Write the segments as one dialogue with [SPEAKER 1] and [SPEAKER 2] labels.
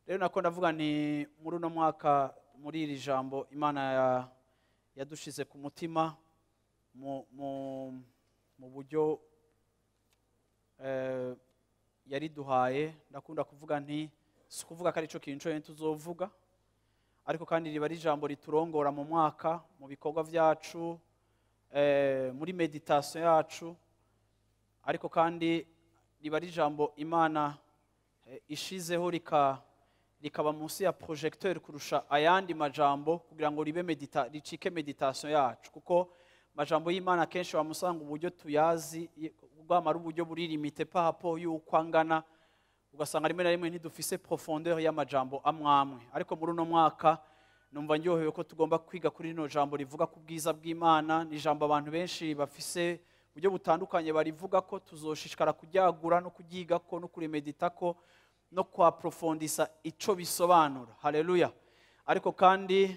[SPEAKER 1] Rero nako ndavuga nti muri uno mwaka, muri iri jambo Imana yadushize ku mutima mu buryo yariduhaye, ndakunda kuvuga nti si kuvuga ko arico kintu cyonyine tuzovuga, ariko kandi riba ari ijambo riturongora mu mwaka, mu bikorwa vyacu, muri meditation yacu, ariko kandi riba ari ijambo Imana ishizeho rikaba munsi ya projecteur kurusha ayandi majambo, kugira ngo ribe ricike meditation yacu, kuko majambo y'Imana kenshi wamusanga uburyo tuyazi rwamara uburyo buri limité par rapport y'uko angana, ugasanga rimwe na rimwe ntidufise profondeur y'amajambo amwamwe. Ariko muri uno mwaka numva ndyohewe ko tugomba kwiga kuri rino jambo rivuga ku bwiza bw'Imana. Ni ijambo abantu benshi bafise uburyo butandukanye barivuga ko tuzoshishikara kuryagura no kuryiga ko no kurimedita ko no kuaprofondisa ico bisobanura. Haleluya. Ariko kandi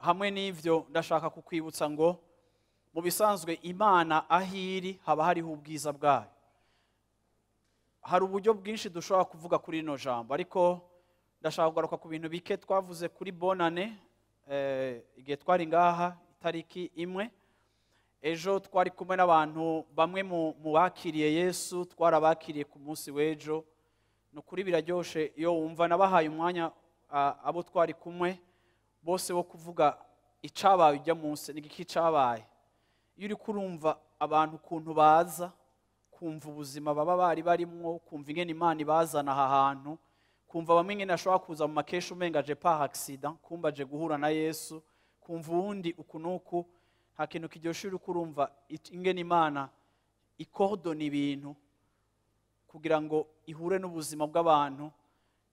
[SPEAKER 1] hamwe n'ivyo ndashaka kukwibutsa ngo mu bisanzwe Imana ahiri haba hariho ubwiza bwayo. Hari uburyo bwinshi dushobora kuvuga kuri rino jambo, ariko ndashaka kugaruka ku bintu bike twavuze kuri bonane igihe twari ngaha itariki 1. Ejo twari kumwe n'abantu bamwe mu bakiriye Yesu, twarabakiriye ku munsi w'ejo. Nukuri biraryoshe iyo wumva nabahaye umwanya abo twari kumwe bose wo kuvuga icabaye ujya munsi n'igiki cabaye. Iyo uri kurumva abantu ukuntu baza kumva ubuzima baba bari barimwo, kumva ingene Imana ibazana aha hantu, kumva bamwe ingene ashobora kuza mu makesha umenga aje par accident, kumva aje guhura na Yesu, kumva uwundi uku n'uku, nta kintu kiryoshe uri kurumva ingene Imana ikordona ibintu kugira ngo ihure n'ubuzima bw'abantu.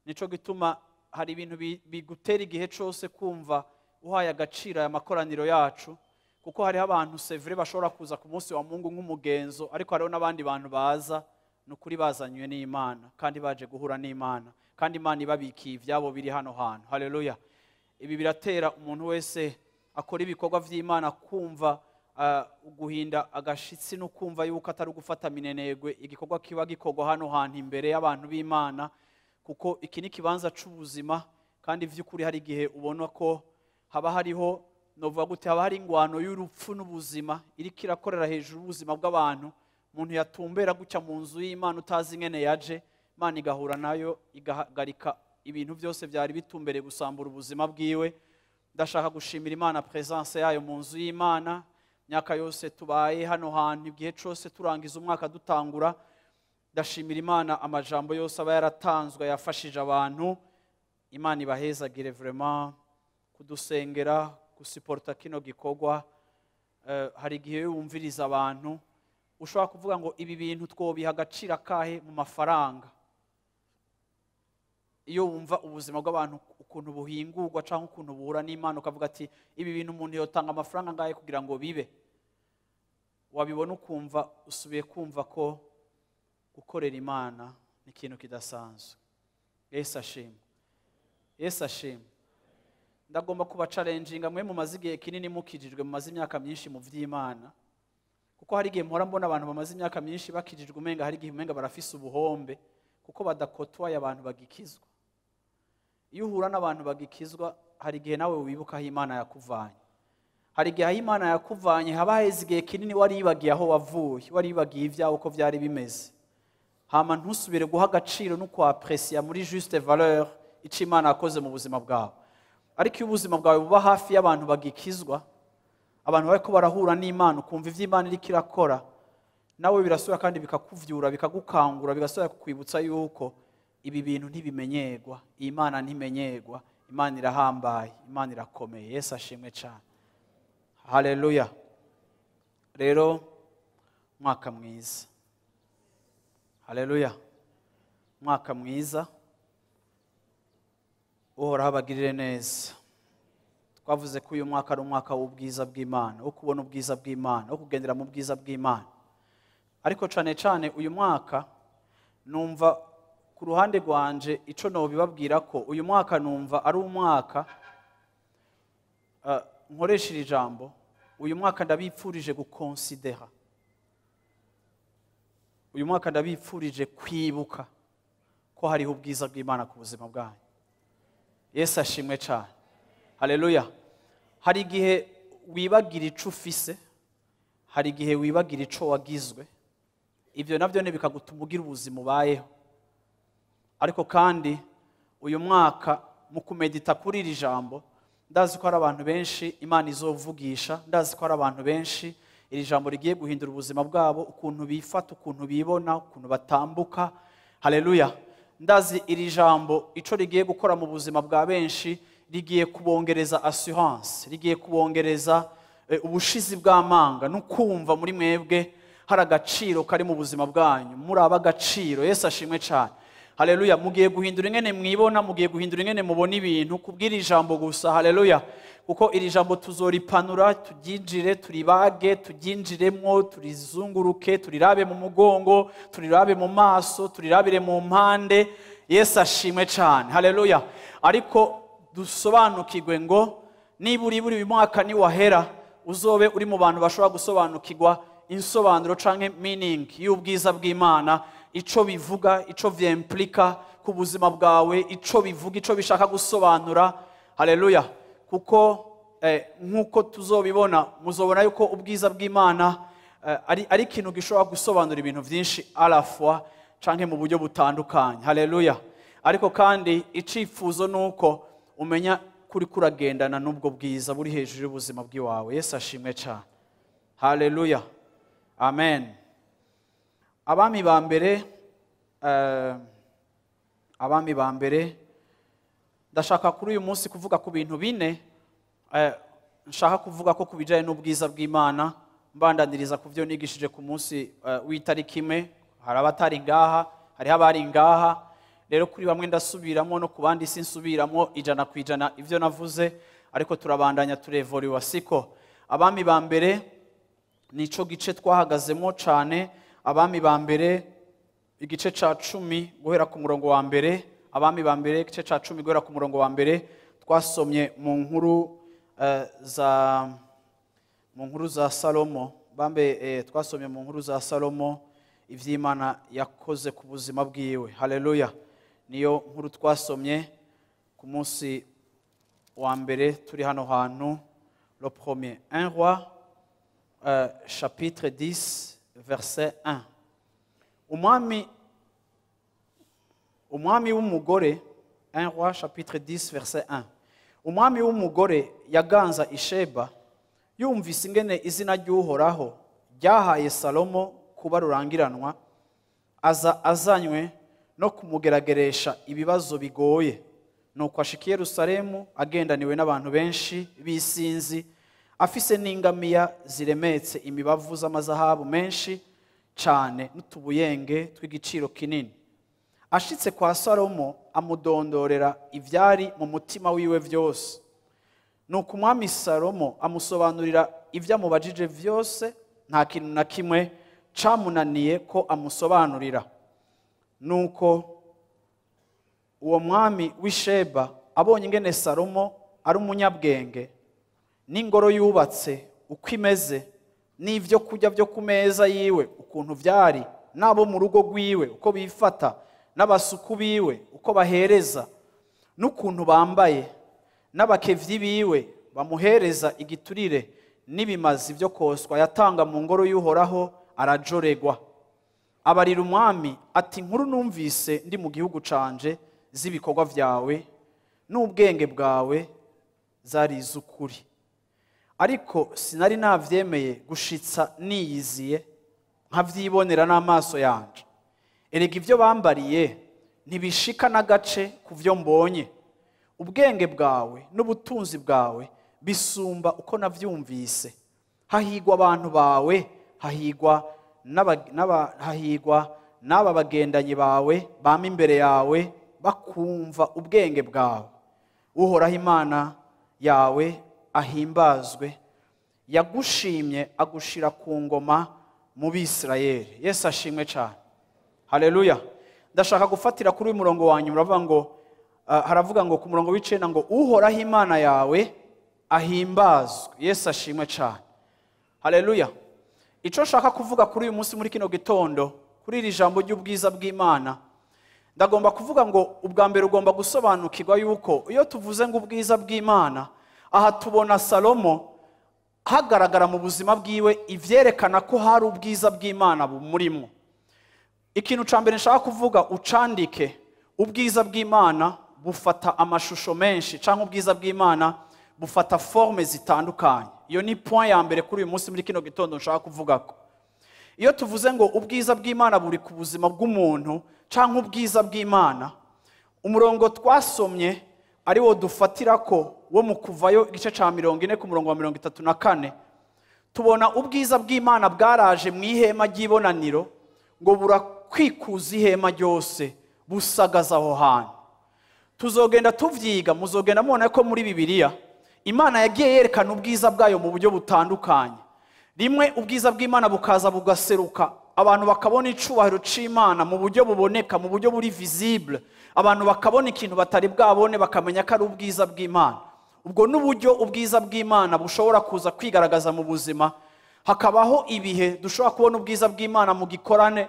[SPEAKER 1] Nico gituma hari ibintu bigutera igihe cose kumva uhaye agaciro aya makoraniro yacu, kuko hariho abantu c'est vrai bashobora kuza ku munsi wa Mungu nk'umugenzo, ariko hariho n'abandi bantu baza nukuri bazanywe n'Imana kandi baje guhura n'Imana, kandi Imana ibabikiye ivyabo biri hano hantu. Haleluya. Ibi biratera umuntu wese akora ibikorwa vy'Imana kumva guhinda agashitsi no kumva yuko atari gufata minenegwe igikorwa kiba gikorwa hano hantu imbere y'abantu b'Imana, kuko iki ni kibanza c'ubuzima. Kandi vy'ukuri hari igihe ubona ko haba hariho novuga gute, haba hari ingwano y'urupfu n'ubuzima iriko irakorera hejuru y'ubuzima bw'abantu. Umuntu yatumbera gutya mu nzu y'Imana utazi ingene yaje, Imana igahura nayo igahagarika ibintu byose byari bitumbereye gusambura ubuzima bwiwe. Ndashaka gushimira Imana presence yayo mu nzu y'Imana. Myaka yose tubaye hano hantu, igihe cose turangiza umwaka dutangura, ndashimira Imana amajambo yose aba yaratanzwe yafashije abantu. Imana ibahezagire vraiment kudusengera, gusuporta kino gikorwa. Hari igihe wumviriza abantu ushobora kuvuga ngo ibi bintu twobiha agaciro akahe mu mafaranga. Iyo wumva ubuzima bw'abantu ukuntu buhingurwa canke ukuntu buhura n'Imana, ukavuga ati ibi bintu umuntu yotanga amafaranga ngahe kugira ngo bibe, wabibona ukumva usubiye kumva ko gukorera Imana ni ikintu kidasanzwe. Yesu ashimwe. Yesu ashimwe. Ndagomba kuba challenginga mwe mumaze igihe kinini mukijijwe, mumaze imyaka myinshi mu vy'Imana, kuko hari igihe mpora mbona abantu bamaze imyaka myinshi bakijijwe umenga hari igihe umenga barafise ubuhombe, kuko badakotwaye abantu bagikizwa. Iyo uhura n'abantu bagikizwa hari igihe nawe wibuka aho Imana yakuvanye. Hari igihe aho Imana yakuvanye haba haheze igihe kinini waribagiye aho wavuye, waribagiye ibyawe uko byari bimeze, hama ntusubire guha agaciro no kuapprécier muri juste valeur ico Imana yakoze mu buzima bwawe. Ariko iyo ubuzima bwawe buba hafi y'abantu bagikizwa, abantu bariko barahura n'Imana, ukumva ivyo Imana iriko irakora, nawe birasubira kandi bikakuvyura, bikagukangura, bigasubira kukwibutsa yuko ibi bintu ntibimenyerwa, Imana ntimenyerwa, Imana irahambaye, Imana irakomeye. Yesu ashimwe cyane. Haleluya. Rero Mwaka mwiza. Haleluya. Mwaka mwiza. Uhoraho abagirire neza. Twavuze ko uyu mwaka ari umwaka w'ubwiza bw'Imana, wo kubona ubwiza bw'Imana, wo kugendera mu bwiza bw'Imana. Ariko cane cane uyu mwaka numva ku ruhande rwanje ico nobibabwira ko uyu mwaka numva ari umwaka nkoresha iri jambo, uyu mwaka ndabipfurije gukonsidera. Uyu mwaka ndabipfurije kwibuka ko hariho ubwiza bw'Imana ku buzima bwanyu. Yesu ashimwe cyane. Haleluya. Hari igihe wibagira ico ufise, hari igihe wibagira ico wagizwe. Ibyo navyo ne bikagutuma ugira ubuzima ubayeho. Ariko kandi uyu mwaka mu kumedita kuri iri jambo, ndazi ko hari abantu benshi Imana izovugisha, ndazi ko hari abantu benshi iri jambo rigiye guhindura ubuzima bwabo, ukuntu bifata, ukuntu bibona, ukuntu batambuka. Haleluya. Ndazi iri jambo ico rigiye gukora mu buzima bwa benshi, rigiye kubongereza assurance, rigiye kubongereza ubushizi bw'amanga, no kumva muri mwebwe hari agaciro kari mu buzima bwanyu, muri abagaciro. Yesu ashimwe cyane. Haleluya. Mugiye guhindura ingene mwibona, mugiye guhindura ingene mubona ibintu kubwira ijambo gusa. Haleluya. Kuko iri jambo tuzoripanura, turyinjire, turibage, turyinjiremwo, turizunguruke, turirabe mu mugongo, turirabe mu maso, turirabire mu mpande. Yesu ashimwe cyane. Haleluya. Ariko dusobanukirwe ngo niba uri buri mwaka ni wahera, uzobe uri mu bantu bashobora gusobanukirwa insobanuro canke meaning y'ubwiza bw'Imana, ico bivuga, ico vyimplika ku buzima bwawe, ico bivuga, ico bishaka gusobanura. Haleluya. Kuko nkuko tuzobibona, muzobona yuko ubwiza bw'Imana ari ikintu gishobora gusobanura ibintu vyinshi à la fois canke mu buryo butandukanye. Haleluya. Ariko kandi icifuzo nuko umenya kuri kuragendana n'ubwo bwiza buri hejuru y'ubuzima bw'iwawe. Yesu ashimwe cyane. Haleluya. Amen. Abami ba mbere, abami ba mbere, ndashaka kuri uyu munsi kuvuga ku bintu bine. Nshaka kuvuga ko kubijanye n'ubwiza bw'Imana, mbandaniriza ku byo nigishije ku munsi w'itariki imwe. Hari abatari ngaha, hariho abari ngaha. Rero kuri bamwe ndasubiramo no ku bandi sinsubiramo 100% ivyo navuze, ariko turabandanya turevoriwa siko. Abami ba mbere nico gice twahagazemo cane. Abami ba mbere igice ca 10 guhera ku murongo wa mbere. Abami ba mbere igice ca 10 guhera ku murongo wa mbere, twasomye mu nkuru za mu nkuru za Salomo. Bambe twasomye mu nkuru za Salomo ivy'Imana yakoze ku buzima bwiwe. Haleluya. Niyo nkuru twasomye ku munsi wa mbere turi hano hantu, le premier 1 roi chapitre 10 verset 1. Umwami w'umugore, 1 roi chapitre 10 verset 1. Umwami w'umugore yaganza Isheba, yumvise ingene izina ry'Uhoraho ryahaye Salomo kuba rurangiranwa, aza azanywe no kumugerageresha ibibazo bigoye. Nuko ashika i Yerusalemu agendaniwe n'abantu benshi b'isinzi, afise n'ingamiya ziremetse imibavu z'amazahabu menshi cane n'utubuyenge tw'igiciro kinini. Ashitse kwa Salomo amudondorera ivyari mu mutima wiwe vyose. Nuko umwami Salomo amusobanurira ivyo amubajije vyose, nta kintu na kimwe camunaniye ko amusobanurira. Nuko uwo mwami w'Isheba abonye ingene Salomo ari umunyabwenge, n'ingoro yubatse uko imeze, n'ivyo kurya vyo ku meza yiwe ukuntu vyari, n'abo mu rugo rwiwe uko bifata, n'abasuku biwe uko bahereza, n'ukuntu bambaye, n'abakevyi biwe bamuhereza igiturire n'ibimazi vyo koswa yatanga mu ngoro y'Uhoraho, arajoregwa. Abarira umwami ati: inkuru numvise ndi mu gihugu canje z'ibikorwa vyawe n'ubwenge bwawe zari iz'ukuri, ariko sinari navyemeye gushitsa niyiziye nkavyibonera n'amaso yanje. Erega ivyo bambariye ntibishika n'agace ku vyo mbonye. Ubwenge bwawe n'ubutunzi bwawe bisumba uko navyumvise. Hahigwa abantu bawe, hahigwa n'abahahigwa n'aba bagendanyi bawe bama imbere yawe bakumva ubwenge bwawe. Uhoraho Imana yawe ahimbazwe, yagushimye agushira ku ngoma mu Bisirayeli. Yesu ashimwe cyane. Haleluya. Ndashaka gufatira kuri uyu murongo wa nyuma, uravuga ngo haravuga ngo ku murongo w'icenda ngo Uhoraho Imana yawe ahimbazwe. Yesu ashimwe cyane. Haleluya. Ico nshaka kuvuga kuri uyu munsi muri kino gitondo, kuri iri jambo ry'ubwiza bw'Imana, ndagomba kuvuga ngo ubwa mbere ugomba gusobanukirwa yuko iyo tuvuze ngo ubwiza bw'Imana, aha tubona Salomo hagaragara mu buzima bwiwe ivyerekana ko hari ubwiza bw'Imana bumurimo. Ikintu ca mbere nshaka kuvuga ucandike, ubwiza bw'Imana bufata amashusho menshi, canke ubwiza bw'Imana bufata forme zitandukanye. Iyo ni point ya mbere kuri uyu munsi muri kino gitondo nshaka kuvugako. Iyo tuvuze ngo ubwiza bw'Imana buri ku buzima bw'umuntu canke ubwiza bw'Imana, umurongo twasomye ari wo dufatirako wo mu Kuvayo igice ca 40 ku murongo wa 34, tubona ubwiza bw'Imana bwaraje mu ihema ry'ibonaniro ngo burakwikuza ihema ryose, busagaza aho hantu. Tuzogenda tuvyiga, muzogenda mubona ko muri Bibiliya Imana yagiye yerekana ubwiza bwayo mu buryo butandukanye. Rimwe ubwiza bw'Imana bukaza bugaseruka, abantu bakabona icubahiro c'Imana mu buryo buboneka, mu buryo buri visible, abantu bakabona ikintu batari bwabone, bakamenya ko ari ubwiza bw'Imana. Ubwo n'uburyo ubwiza bw'Imana bushobora kuza kwigaragaza mu buzima. Hakabaho ibihe dushobora kubona ubwiza bw'Imana mu gikorane,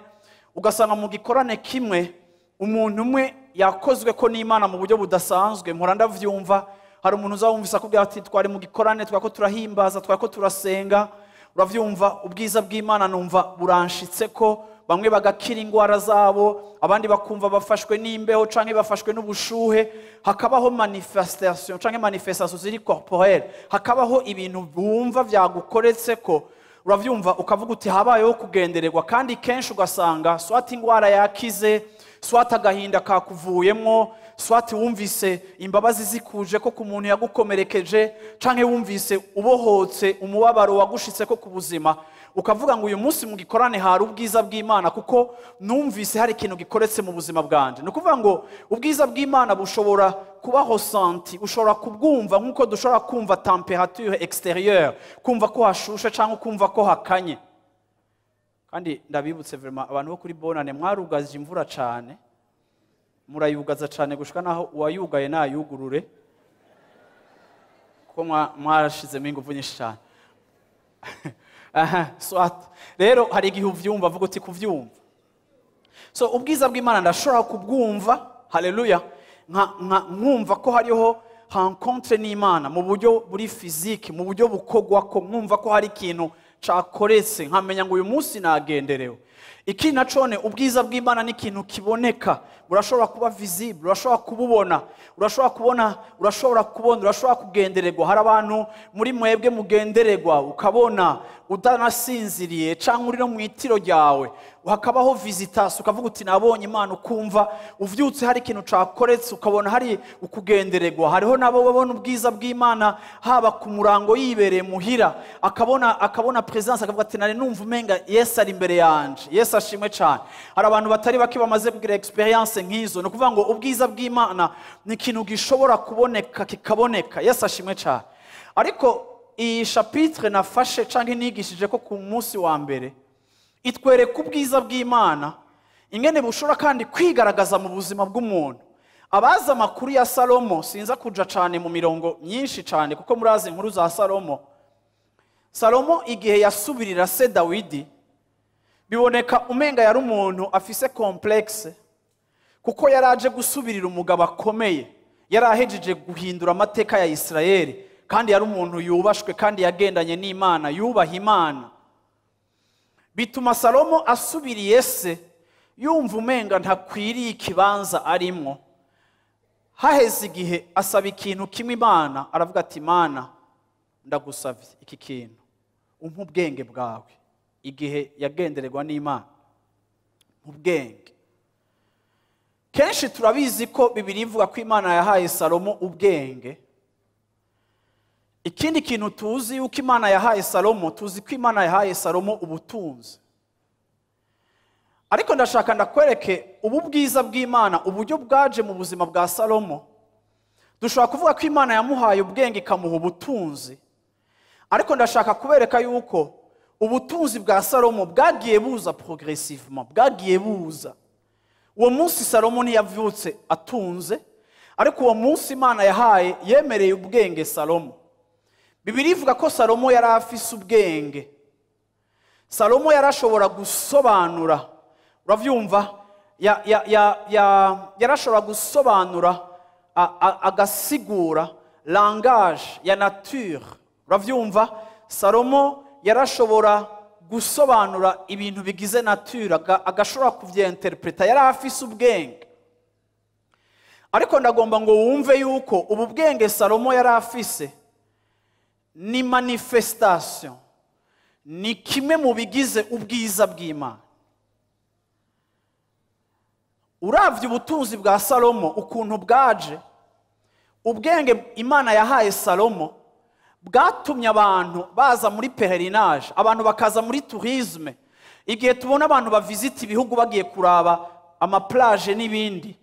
[SPEAKER 1] ugasanga mu gikorane kimwe umuntu umwe yakozwe ko n'Imana mu buryo budasanzwe. Mpora ndavyumva, hari umuntu uzawumvisa akubwira ati twari mu gikorane, twako turahimbaza, twako turasenga, uravyumva ubwiza bw'Imana numva buranshitse ko bamwe bagakira ingwara zabo, abandi bakumva bafashwe n'imbeho canke bafashwe n'ubushuhe. Hakabaho manifestation canke manifestation ziri corporelle, hakabaho ibintu bumva vyagukoretse ko, uravyumva ukavuga uti habayeho kugendererwa. Kandi kenshi ugasanga swati ingwara yakize, swati agahinda kakuvuyemwo, swati wumvise imbabazi zikuje ko ku muntu yagukomerekeje, canke wumvise ubohotse umubabaro wagushitse ko ku buzima, ukavuga ngo uyu munsi mu gikorane hari ubwiza bw'Imana kuko numvise hari ikintu gikoretse mu buzima bwanje. Ni ukuvuga ngo ubwiza bw'Imana bushobora kubaho santi, ushobora kubwumva nkuko dushobora kumva temperature extérieure, kumva ko hashushe canke kumva ko hakanye. Kandi ndabibutse vraiment abantu bo kuri Bonane mwarugaje imvura cane, murayugaza cane gushika naho uwayugaye nayugurure, kuko mwarashizemo ingufu nyinshi cane. Aha, swat. Rero hari igihe uvyumva avuga uti kuvyumva. So ubwiza bw'Imana ndashobora kubwumva, haleluya, nkumva ko hariho rencontre n'Imana mu buryo buri physique, mu buryo bukogwa ko nkumva ko hari ikintu cakoretse, nkamenya ngo uyu munsi nagenderewe. Iki nacone ubwiza bw'Imana ni ikintu kiboneka, urashobora kuba visible, urashobora kububona, urashobora kubona, urashobora kubona, urashobora kugendererwa. Hari abantu muri mwebwe mugendererwa ukabona udanasinziriye canke uri no mu itiro ryawe, hakabaho visitation ukavuga uti nabonye Imana, ukumva uvyutse hari ikintu cakoretse, ukabona hari ukugendererwa. Hariho nabo babona ubwiza bw'Imana haba ku murango yibereye muhira, akabona presence, akavuga ati nari numva umenga Yesu ari imbere yanje. Yesu ashimwe cyane. Hari abantu batari bake bamaze kugira experience nk'izo. Ni ukuvuga ngo ubwiza bw'Imana ni ikintu gishobora kuboneka kikaboneka. Yesu ashimwe cyane. Ariko iyi chapitre nafashe canke nigishije ko ku munsi wa mbere itwereka ubwiza bw'Imana ingene bushobora kandi kwigaragaza mu buzima bw'umuntu. Abazi amakuru ya Salomo, sinza kuja cane mu mirongo myinshi cane kuko murazi inkuru za Salomo. Salomo igihe yasubirira se Dawidi, biboneka umenga yari umuntu afise complexe, kuko yaraje gusubirira umugabo akomeye, yari ahejeje guhindura amateka ya Isirayeli, kandi yari umuntu yubashwe kandi yagendanye n'Imana, yubaha Imana. Bituma Salomo asubiriye se yumva umenga ntakwiriye ikibanza arimwo. Haheze igihe asaba ikintu kimwe Imana, aravuga ati Imana ndagusavye iki kintu, umpe ubwenge bwawe. Igihe yagendererwa n'Imana, ubwenge. Kenshi turabizi ko Bibiliya ivuga ko Imana yahaye Salomo ubwenge. Ikindi kintu tuzi yuko Imana yahaye Salomo, tuzi ko Imana yahaye Salomo ubutunzi. Ariko ndashaka ndakwereke ubu bwiza bw'Imana, uburyo bwaje mu buzima bwa Salomo. Dushobora kuvuga ko Imana yamuhaye ubwenge ikamuha ubutunzi, ariko ndashaka kubereka yuko ubutunzi bwa Salomo bwagiye buza progressivement, bwagiye buza. Uwo munsi Salomo ntiyavyutse atunze, ariko uwo munsi Imana yahaye yemereye ubwenge Salomo. Bibiliya ivuga ko Salomo yari afise ubwenge. Salomo yarashobora gusobanura, uravyumva, yarashobora gusobanura, agasigura langage ya nature, uravyumva. Salomo yarashobora gusobanura ibintu bigize nature, agashobora kuvyinterpreta, yari afise ubwenge. Ariko ndagomba ngo wumve yuko ubu bwenge Salomo yari afise ni manifestation, ni kimwe mu bigize ubwiza bw'Imana. Uravye ubutunzi bwa Salomo ukuntu bwaje, ubwenge Imana yahaye Salomo bwatumye abantu baza muri pèlerinage, abantu bakaza muri tourisme. Igihe tubona abantu bavisita ibihugu bagiye kuraba amaplage n'ibindi,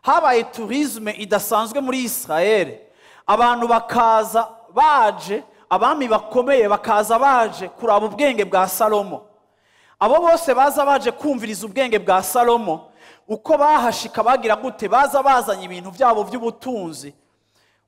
[SPEAKER 1] habaye tourisme idasanzwe muri Israel. Abantu bakaza baje, abami bakomeye bakaza baje kuraba ubwenge bwa Salomo. Abo bose baza baje kumviriza ubwenge bwa Salomo, uko bahashika bagira gute, baza bazanye ibintu byabo by'ubutunzi.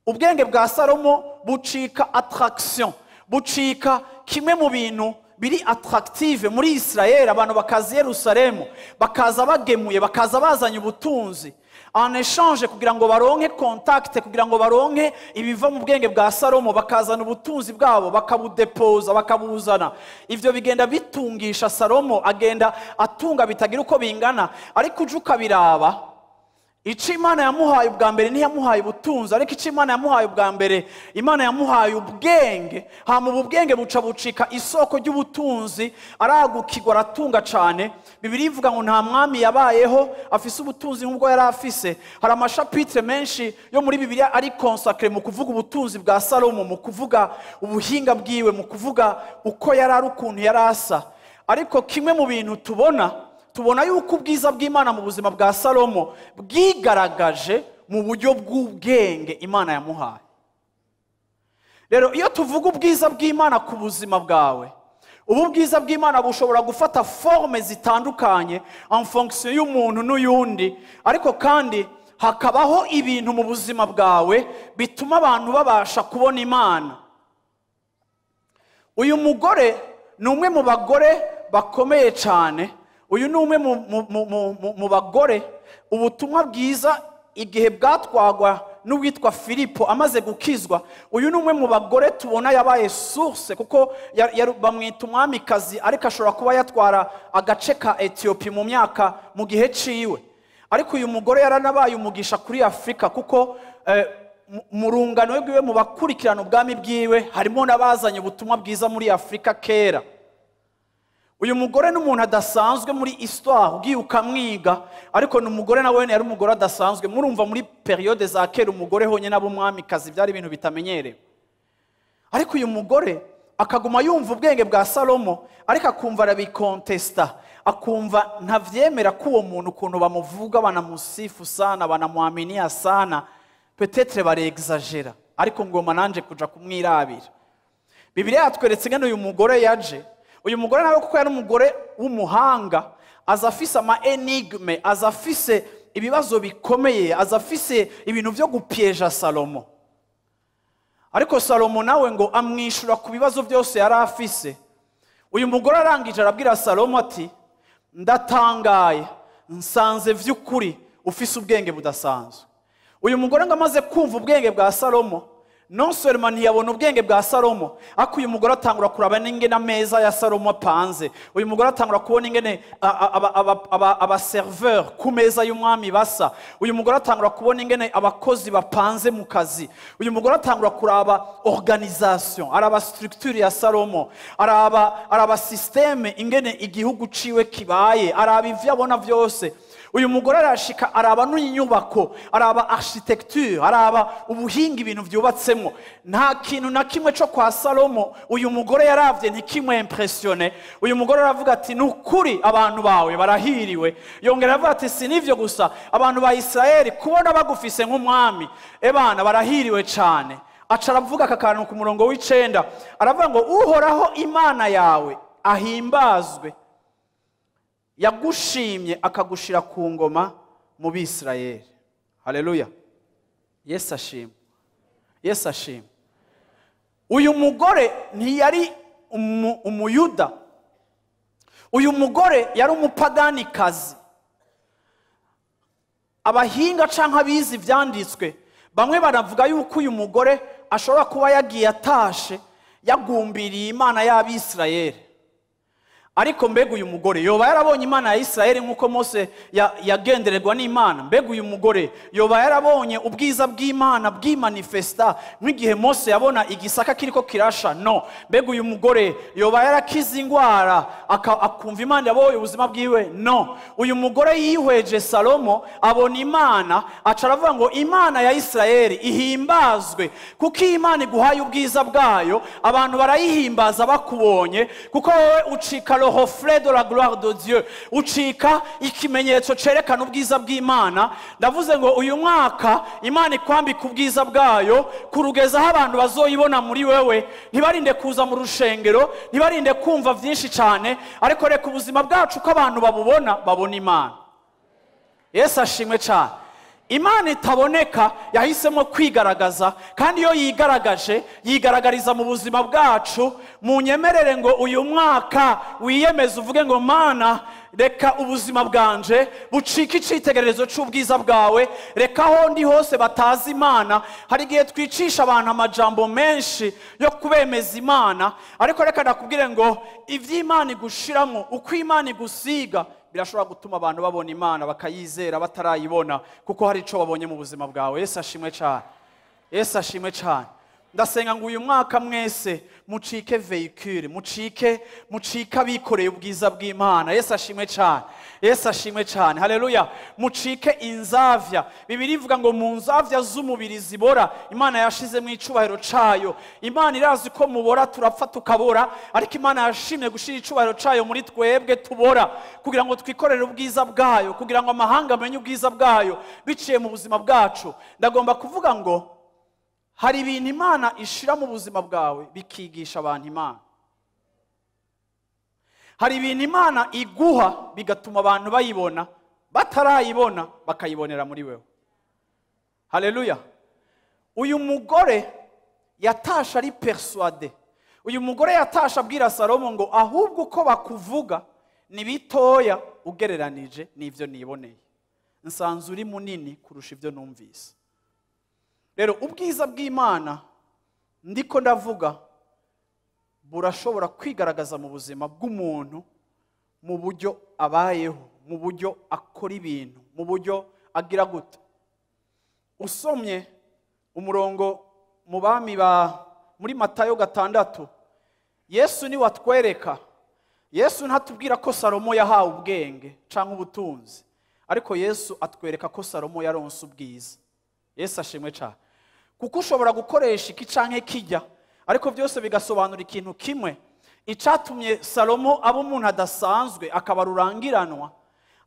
[SPEAKER 1] Ubwenge bwa Salomo bucika attraction, bucika kimwe mu bintu biri attractive muri Israel. Abantu bakaza i Yerusalemu, bakaza bagemuye, bakaza bazanye ubutunzi en échange kugira ngo baronke contact, kugira ngo baronke ibiva mu bwenge bwa Salomo, bakazana ubutunzi bwabo bakabudepoza, bakabuzana. Ivyo bigenda bitungisha Salomo, agenda atunga bitagira uko bingana. Ariko uje ukabiraba, ico Imana yamuhaye ubwa mbere ntiyamuhaye ubutunzi, ariko ico Imana yamuhaye ubwa mbere, Imana yamuhaye ubwenge. Hama ubu bwenge buca bucika isoko ry'ubutunzi, aragukirwa, aratunga cane. Bibiliya ivuga ngo nta mwami yabayeho afise ubutunzi nk'ubwo yari afise. Hari amachapitre menshi yo muri Bibiliya ari consacré mu kuvuga ubutunzi bwa Salomo, mu kuvuga ubuhinga bwiwe, mu kuvuga uko yari ari, ukuntu yari asa. Ariko kimwe mu bintu tubona, tubona yuko ubwiza bw'Imana mu buzima bwa Salomo bwigaragaje mu buryo bw'ubwenge Imana yamuhaye. Rero iyo tuvuga ubwiza bw'Imana ku buzima bwawe, ubu bwiza bw'Imana bushobora gufata forme zitandukanye en fonction y'umuntu n'uyundi, ariko kandi hakabaho ibintu mu buzima bwawe bituma abantu babasha kubona Imana. Uyu mugore ni umwe mu bagore bakomeye cyane. Uyu ni umwe mu bagore ubutumwa bwiza igihe bwatwagwa n'uwitwa Filipo amaze gukizwa. Uyu ni umwe mu bagore tubona yabaye source, kuko bamwita umwamikazi, ariko ashobora kuba yatwara agace ka Ethiopia mu myaka mu gihe ciwe. Ariko uyu mugore yaranabaye umugisha kuri Afrika, kuko mu rungano rwiwe, mu bakurikirana ubwami bwiwe, harimo n'abazanye ubutumwa bwiza muri Afrika kera. Uyu mugore ni umuntu adasanzwe muri histoire, ugiye ukamwiga, ariko ni umugore nawe yari umugore adasanzwe. Murumva muri période za kera umugore honyine aba umwamikazi byari ibintu bitamenyerewe. Ariko uyu mugore akaguma yumva ubwenge bwa Salomo, ariko akumva arabikontesta, akumva ntavyemera ko uwo muntu ukuntu bamuvuga banamusifu sana, banamuaminia sana, peut-être barexagera, ariko ngoma nanje kuja kumwirabira. Bibiliya yatweretse ingene uyu mugore yaje. Uyu mugore nawe kuko yari umugore w'umuhanga, aza afise ama énigmes, aza afise ibibazo bikomeye, aza afise ibintu vyo gupieja Salomo. Ariko Salomo nawe ngo amwishura ku bibazo byose yari afise. Uyu mugore arangije arabwira Salomo ati: "Ndatangaye, nsanze vy'ukuri ufise ubwenge budasanzwe." Uyu mugore ngo amaze kumva ubwenge bwa Salomo, non seulement ntiyabona ubwenge bwa Salomo, ariko uyu mugore atangura kuraba n'ingene ameza ya Salomo apanze. Uyu mugore atangura kubona ingene abaserveur ku meza y'umwami basa. Uyu mugore atangura kubona ingene abakozi bapanze mu kazi. Uyu mugore atangura kuraba organisation, araba structure ya Salomo, araba système ingene igihugu ciwe kibaye, araba ivyo abona vyose. Uyu mugore arashika, araba n'inyubako, araba architecture, araba ubuhinga ibintu byubatsemo. Nta kintu na kimwe cyo kwa Salomo uyu mugore yaravye ntikimwe impressionne. Uyu mugore aravuga ati: "Nukuri abantu bawe barahiriwe." Yongera aravuga ati: "Si nivyo gusa, abantu ba Israeli kubona bagufise nk'umwami, ebana barahiriwe cyane." Aca aravuga aka kantu ku murongo w'9, aravuga ngo: "Uhoraho Imana yawe ahimbazwe, yagushimye akagushira ku ngoma mu Bisirayeli." Haleluya, Yesu ashimwe, Yesu ashimwe. Uyu mugore ntiyari Umuyuda, uyu mugore yari umupaganikazi. Abahinga canke abizi ivyanditswe bamwe baravuga yuko uyu mugore ashobora kuba yagiye atashe yagumbiriye Imana y'Abisirayeli. Ariko mbega uyu mugore yoba yarabonye Imana ya Isirayeli nk'uko Mose yagendererwa n'Imana? Mbega uyu mugore yoba yarabonye ubwiza bw'Imana bw'imanifesta nk'igihe Mose yabona igisaka kiriko kirasha? No. Mbega uyu mugore yoba yarakize ingwara, akumva Imana yabohoye ubuzima bwiwe? No. Uyu mugore yihweje Salomo, abona Imana, aca aravuga ngo: "Imana ya Isirayeli ihimbazwe." Kuko iyo Imana iguhaye ubwiza bwayo, abantu barayihimbaza bakubonye, kuko wowe ucika le reflet de la gloire de Dieu, ucika ikimenyetso cerekana ubwiza bw'Imana. Ndavuze ngo uyu mwaka Imana ikwambika ubwiza bwayo kurugeza aho abantu bazoyibona muri wewe, ntibarinde kuza mu rushengero, ntibarinde kumva vyinshi cyane, ariko reka ubuzima bwacu ko abantu babubona babona Imana. Yesu ashimwe cyane. Imana itaboneka yahisemo kwigaragaza, kandi iyo yigaragaje yigaragariza mu buzima bwacu. Munyemerere ngo uyu mwaka wiyemeze uvuge ngo: "Mana, reka ubuzima bwanje bucike icitegererezo c'ubwiza bwawe. Reka aho ndi hose batazi Imana." Hari igihe twicisha abantu amajambo menshi yo kubemeza Imana, ariko reka ndakubwire ngo ivy'Imana igushiramo, uko Imana igusiga, birashobora gutuma abantu babona Imana bakayizera batarayibona, kuko hari ico babonye mu buzima bwawe. Yesu ashimwe cyane, Yesu ashimwe cyane. Ndasenga ngo uyu mwaka mwese mucike véhicule, mucike abikoreye ubwiza bw'Imana. Yesu ashimwe cyane, Yesu ashimwe cyane. Haleluya. Mucike inzavya. Bibiliya ivuga ngo mu nzavya z'umubiri zibora, Imana yashizemo icubahiro cayo. Imana irazi ko mubora, turapfa tukabora, ariko Imana yashimye gushira icubahiro cayo muri twebwe tubora, kugira ngo twikorere ubwiza bwayo, kugira ngo amahanga amenye ubwiza bwayo biciye mu buzima bwacu. Ndagomba kuvuga ngo hari ibintu Imana ishira mu buzima bwawe bikigisha abantu Imana. Hari ibintu Imana iguha bigatuma abantu bayibona batarayibona, bakayibonera muri wewe. Haleluya. Uyu mugore yatashe ari persuadé. Uyu mugore yatashe abwira Salomo ngo: "Ahubwo uko bakuvuga ni bitoya ugereranije n'ivyo niboneye, nsanze uri munini kurusha ibyo numvise." Rero ubwiza bw'Imana ndiko ndavuga burashobora kwigaragaza mu buzima bw'umuntu, mu buryo abayeho, mu buryo akora ibintu, mu buryo agira gute. Usomye umurongo mu bami ba muri Matayo 6, Yesu ni watwereka. Yesu ntatubwira ko Salomo yahawe ubwenge canke ubutunzi, ariko Yesu atwereka ko Salomo yaronse ubwiza. Yesu ashimwe cyane. Kuko ushobora gukoresha iki canke kijya, ariko byose bigasobanura ikintu kimwe. Icatumye Salomo aba umuntu adasanzwe, akaba rurangiranwa,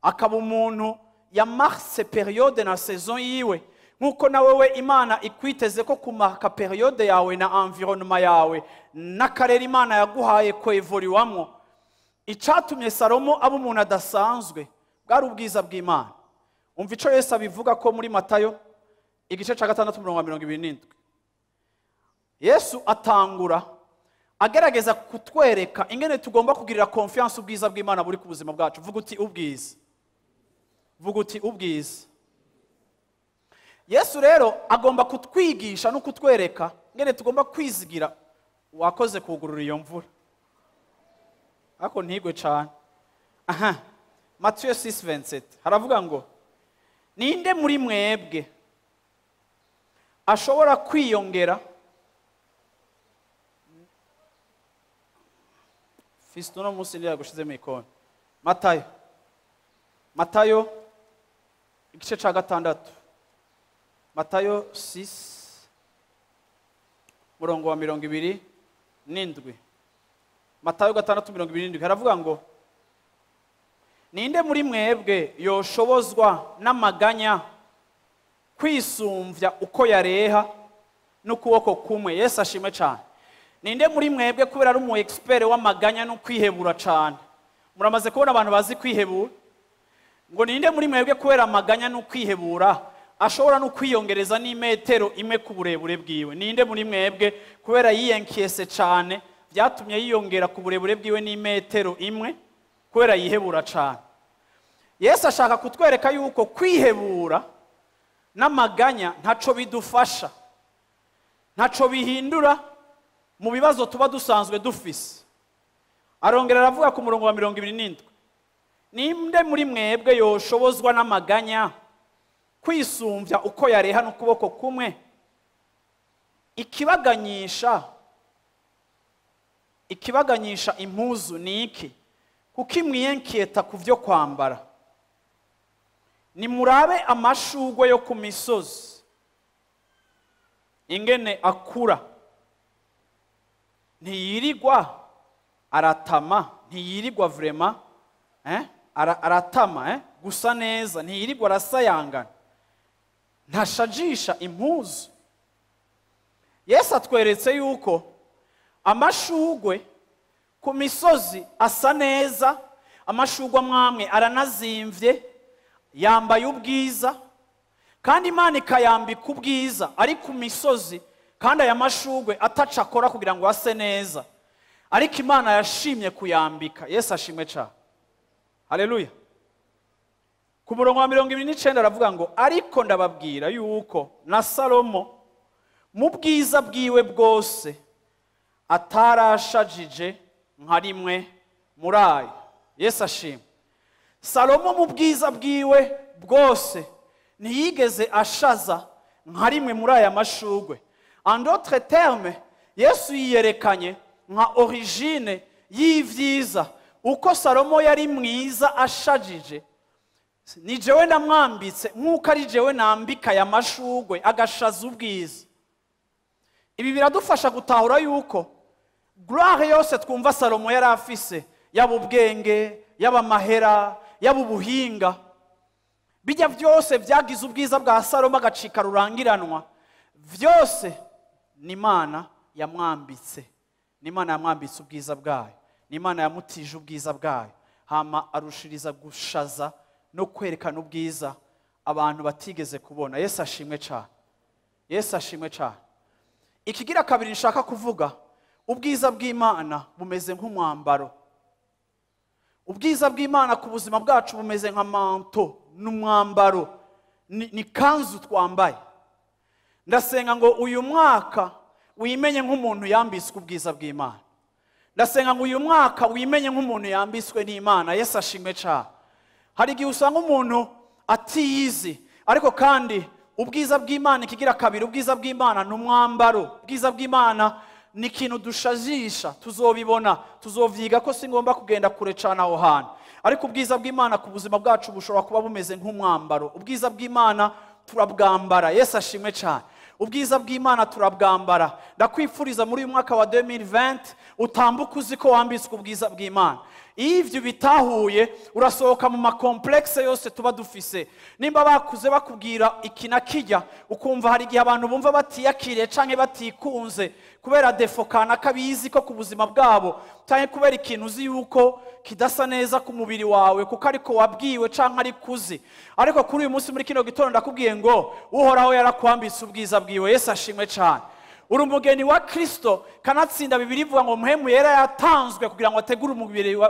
[SPEAKER 1] akaba umuntu ya marse période na saison yiwe, nkuko na wewe Imana ikwiteze ko kumarka période yawe na environnement yawe n'akarere Imana yaguhaye kwevoriwamwo. Icatumye Salomo aba umuntu adasanzwe bwari ubwiza bw'Imana. Umva ico Yesu abivuga ko muri Matayo igice ca 6 umurongo wa 27. Yesu atangura agerageza kutwereka ingene tugomba kugirira confiance ubwiza bw'Imana buri ku buzima bwacu. Vuga uti: "Ubwiza." Vuga uti: "Ubwiza." Yesu rero agomba kutwigisha no kutwereka ingene tugomba kwizigira. Wakoze kugurura iyo mvura, ariko ntigwe cyane. Aha, Mathieu 6:27 haravuga ngo: "Ninde muri mwebwe ashobora kwiyongera?" Fiston, uno munsi ndiya gushize mu ikoni. Matayo igice cya 6, Matayo 6 murongo wa 27. Matayo 6:27 haravuga ngo ninde muri mwebwe yoshobozwa n'amaganya kwisumvya uko yareha n'ukuboko kumwe? Yesu ashimwe cyane. Ninde muri mwebwe kubera ari umu expert w'amaganya no kwihebura cyane? Muramaze kubona abantu bazi kwihebura. Ngo ninde muri mwebwe kubera amaganya no kwihebura ashobora no kwiyongereza n'imetero imwe ku burebure bwiwe? Ninde muri mwebwe kubera yiyenkiyese cyane byatumye yiyongera ku burebure bwiwe n'imetero imwe kubera yihebura cyane? Yesu ashaka kutwereka yuko kwihebura n'amaganya ntaco bidufasha, ntaco bihindura mu bibazo tuba dusanzwe dufise. Arongera aravuga ku murongo wa 27, ninde muri mwebwe yoshobozwa n'amaganya kwisumvya uko yareha n'ukuboko kumwe? Ikibaganyisha impuzu ni iki? Kuko imwiyenketa ku vyo kwambara. Nimurabe amashugwe yo ku misozi ingene akura, ntiyirigwa aratama, ntiyirigwa vrema, aratama, gusa neza, ntiyirigwa arasayangana, ntashajisha impuzu. Yesu atweretse yuko amashugwe ku misozi asa neza, amashugwe amwamwe aranazimvye, yambaye ubwiza, kandi Imana ikayambika ubwiza ari ku misozi, kandi aya mashugwe ataca akora kugira ngo ase neza, ariko Imana yashimye kuyambika. Yesu ashimwe cyane. Haleluya. Ku murongo wa 29 aravuga ngo ariko ndababwira yuko na Salomo mu bwiza bwiwe bwose atarashajije nka rimwe muri ayo. Yesu ashimwe. Salomo mu bwiza bwiwe bwose ntiyigeze ashaza nka rimwe muri aya mashugwe. En d'autres termes, Yesu yiyerekanye nka origine y'ivyiza. Uko Salomo yari mwiza ashajije, ni jewe namwambitse nk'uko ari jewe nambika aya mashugwe agashaza ubwiza. Ibi biradufasha gutahura yuko gloire yose twumva Salomo yari afise, yaba ubwenge, yaba amahera, yaba ubuhinga, bijya byose byagize ubwiza bwa Salomo agacika rurangiranwa, byose ni Imana yamwambitse. Ni Imana yamwambitse ubwiza bwayo, ni Imana yamutije ubwiza bwayo, hama arushiriza gushaza no kwerekana ubwiza abantu batigeze kubona. Yesu ashimwe cyane. Yesu ashimwe cyane. Ikigira kabiri nshaka kuvuga, ubwiza bw'Imana bumeze nk'umwambaro. Ubwiza bw'Imana ku buzima bwacu bumeze nka manto, n'umwambaro, ni kanzu twambaye. Ndasenga ngo uyu mwaka wimenye nk'umuntu yambitswe ubwiza bw'Imana. Ndasenga ngo uyu mwaka wimenye nk'umuntu yambitswe n'Imana. Yesu ashimwe cyane. Hari igihe usanga umuntu atiyizi, ariko kandi ubwiza bw'Imana, ikigira kabiri, ubwiza bw'Imana ni umwambaro. Ubwiza bw'Imana ni ikintu dushajisha, tuzobibona, tuzovyiga ko singomba kugenda kure cyane aho hantu. Ariko ubwiza bw'Imana ku buzima bwacu bushobora kuba bumeze nk'umwambaro. Ubwiza bw'Imana turabwambara. Yesu ashimwe cyane. Ubwiza bw'Imana turabwambara. Ndakwifuriza muri uyu mwaka wa 2020 utambuka uzi ko wambitswe ubwiza bw'Imana. Iyo ivyo bitahuye urasohoka mu makomplexe yose tuba dufise. Nimba bakuze bakubwira iki na kijya, ukumva hari igihe abantu bumva batiyakiriye canke batikunze kubera defo kanaka bizi ko ku buzima bwabo, canke kubera ikintu uzi yuko kidasa neza ku mubiri wawe kuko ariko wabwiwe canke ari kuzi. Ariko kuri uyu munsi muri kino gitondo ndakubwiye ngo Uhoraho yarakwambitse ubwiza bwiwe. Yesu ashimwe cyane. Uri umugeni wa Kristo, kanatsinda Bibiliya ivuga ngo Mpwemu Yera yatanzwe kugira ngo ategure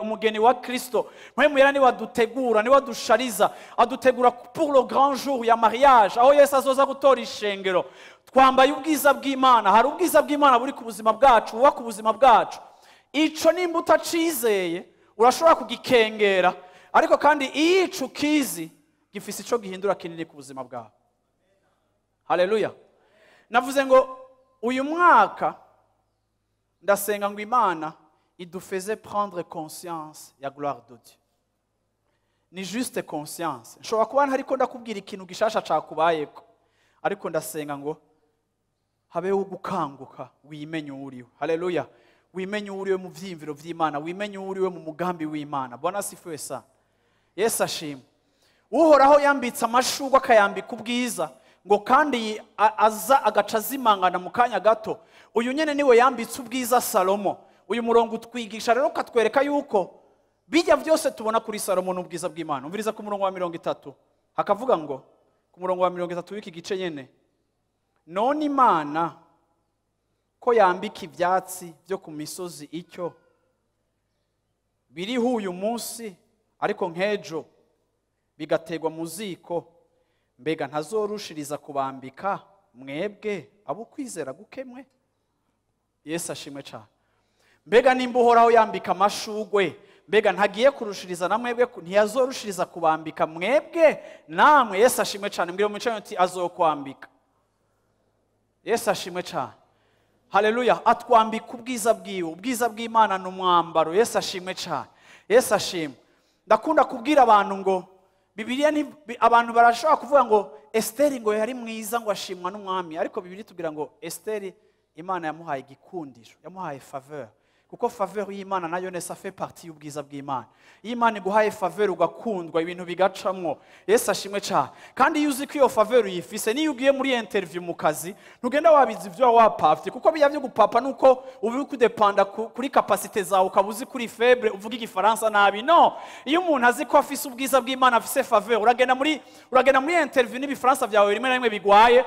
[SPEAKER 1] umugeni wa Kristo. Mpwemu Yera niwe adutegura, niwe adushariza, adutegura pour le grand jour ya mariage, aho Yesu azoza gutora ishengero. Twambaye ubwiza bw'Imana. Hari ubwiza bw'Imana buri ku buzima bwacu, buba ku buzima bwacu. Ico nimba utacizeye urashobora kugikengera, ariko kandi iyo ico ukizi gifise ico gihindura kinini ku buzima bwawe. Haleluya. Navuze ngo uyu mwaka ndasenga ngo Imana idufeze prendre conscience ya gloire de Dieu. Ni juste conscience. Nshobora kuba ntariko ndakubwira ikintu gishasha cakubayeko, ariko ndasenga ngo habeho gukanguka, wimenye uriwe. Haleluya. Wimenye uriwe mu vyiyumviro vy'Imana, wimenye uriwe mu mugambi w'Imana. Bwana asifiwe sana. Yesu ashimwe. Uhoraho yambitse amashurwe akayambika ubwiza, ngo kandi aza agaca azimangana mu kanya gato. Uyu nyene niwe yambitse ubwiza Salomo. Uyu murongo utwigisha rero ukatwereka yuko bijya byose tubona kuri Salomo n'ubwiza bw'Imana. Umviriza ku murongo wa 30, hakavuga ngo, ku murongo wa 30 w'iki gice nyene, none Imana ko yambika ivyatsi byo ku misozi icyo biriho uyu munsi, ariko nk'ejo bigategwa mu ziko, mbega ntazorushiriza kubambika mwebwe abo kwizera gukemwe? Yesu ashimwe cyane. Mbega nimba Uhoraho yambika amashugwe, mbega ntagiye kurushiriza na mwebwe, ntiyazorushiriza kubambika mwebwe namwe? Yesu ashimwe cyane. Mbwira mu cyane uti azokwambika. Yesu ashimwe cyane. Haleluya. Atwambika ubwiza bwiwe. Ubwiza bw'Imana ni umwambaro. Yesu ashimwe cyane. Yesu ashimwe. Ndakunda kubwira abantu ngo Bibiliya ni abantu barashobora kuvuga ngo Esteri ngo yari mwiza ngo ashimwa n'umwami, ariko Bibiliya itubwira ngo Esteri Imana yamuhaye igikundiro, yamuhaye faveur. Kuko faveur y'Imana nayo ne ça fait partie y'ubwiza bw'Imana. Iyo Imana iguhaye faveur ugakundwa, ibintu bigacamwo. Yesu ashimwe cyane. Kandi iyo uzi ko iyo faveur uyifise, niyo ugiye muri interview mu kazi, ntugenda wabizi ivyo wapafye, kuko bijya byo gupapa nuko ubi kudepanda kuri capacité zawe, ukaba uzi kuri faible, uvuga igifaransa nabi. No, iyo umuntu azi ko afise ubwiza bw'Imana, afise faveur, uragenda muri interview n'ibifaransa byawe rimwe na rimwe bigwaye,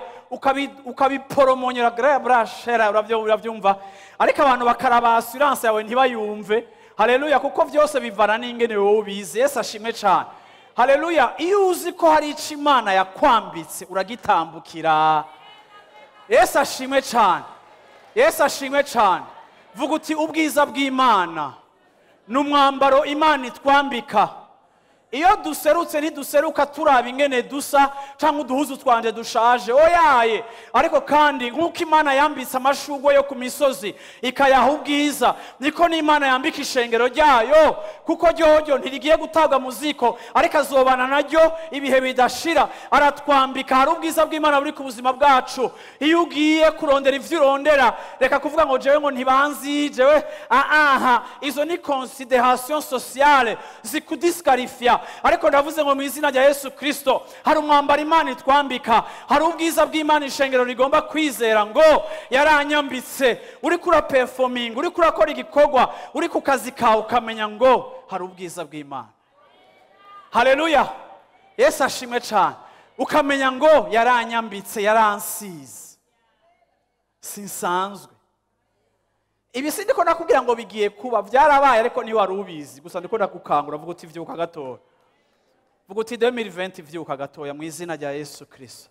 [SPEAKER 1] ukabiporomonyera brashera, uravyumva. Ariko abantu bakaraba assurance yawe ntibayumve. Haleluya. Kuko vyose bivana n'ingene wowe ubizi. Yesu ashimwe cyane. Haleluya. Iyo uzi ko hari ico Imana yakwambitse, uragitambukira. Yesu ashimwe cyane. Yesu ashimwe cyane. Vuga uti ubwiza bw'Imana ni umwambaro Imana itwambika. Iyo duserutse ntiduseruka turaba ingene dusa cyangwa uduhuzu twanje dushaje, oyaye. Ariko kandi nk'uko Imana yambitse amashugwe yo ku misozi ikayaha ubwiza, niko n'Imana yambika ishengero ryayo, kuko ryoryo ntirigiye gutabwa mu ziko, ariko azobana naryo ibihe bidashira. Aratwambika. Hari ubwiza bw'Imana buri ku buzima bwacu. Iyo ugiye kurondera ivyo urondera, reka kuvuga ngo jewe ngo ntibanzi jewe, aha, izo ni considération sociale zikudisqualifia. Ariko ndavuze ngo mu izina rya Yesu Kristo hari umwambaro Imana itwambika, hari ubwiza bw'Imana ishengero rigomba kwizera ngo yaranyambitse. Uri kura performing, uri kurakora igikorwa, uri ku kazi kawe, ukamenya ngo hari ubwiza bw'Imana. Haleluya. Yesu ashimwe cyane. Ukamenya ngo yaranyambitse, yaransize, sinsanzwe. Ibi sindiko nakubwira ngo bigiye kuba, byarabaye, ariko ni wari ubizi. Gusa ndiko ndakukangura, vuga uti vyuka gatoya. Vuga uti 2020 vyuka gatoya mu izina rya Yesu Kristo.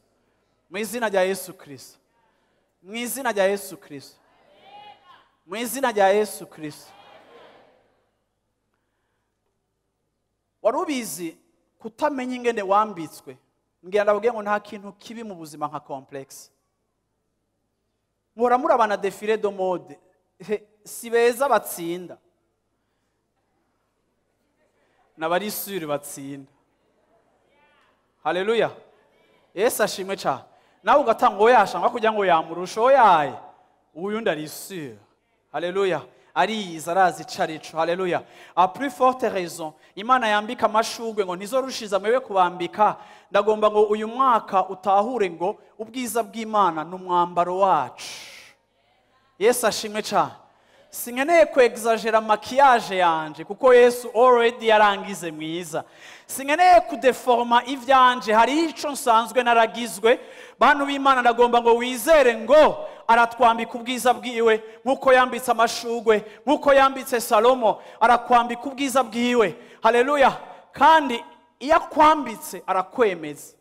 [SPEAKER 1] Mu izina rya Yesu Kristo. Mu izina rya Yesu Kristo. Mu izina rya Yesu Kristo. Wari ubizi kutamenya ingene wambitswe. Ngira ndababwiye ngo nta kintu kibi mu buzima nka complexe. Muhora murabana défilé de mode. Si beza batsinda, n'abari sure batsinda. Haleluya. Yesu ashimwe cyane. Nawe ugatanga oyashanga kugira ngo yamurusha, oyaye uyu ndari sure. Haleluya. Ariyiza, arazi icarico. Haleluya. À plus forte raison Imana yambika amashugwe ngo ntizorushiza mwebwe kubambika. Ndagomba ngo uyu mwaka utahure ngo ubwiza bw'Imana ni umwambaro wacu. Yesu ashimwe cyane. Sinkeneye kwexagera maquillage yanje, kuko Yesu already yarangize mwiza. Sinkeneye kudeforma ivyanje, hari ico nsanzwe naragizwe. Bantu b'Imana, ndagomba ngo wizere ngo aratwambika ubwiza bwiwe, nkuko yambitse amashugwe, nkuko yambitse Salomo, arakwambika ubwiza bwiwe. Haleluya. Kandi iyo akwambitse arakwemeza.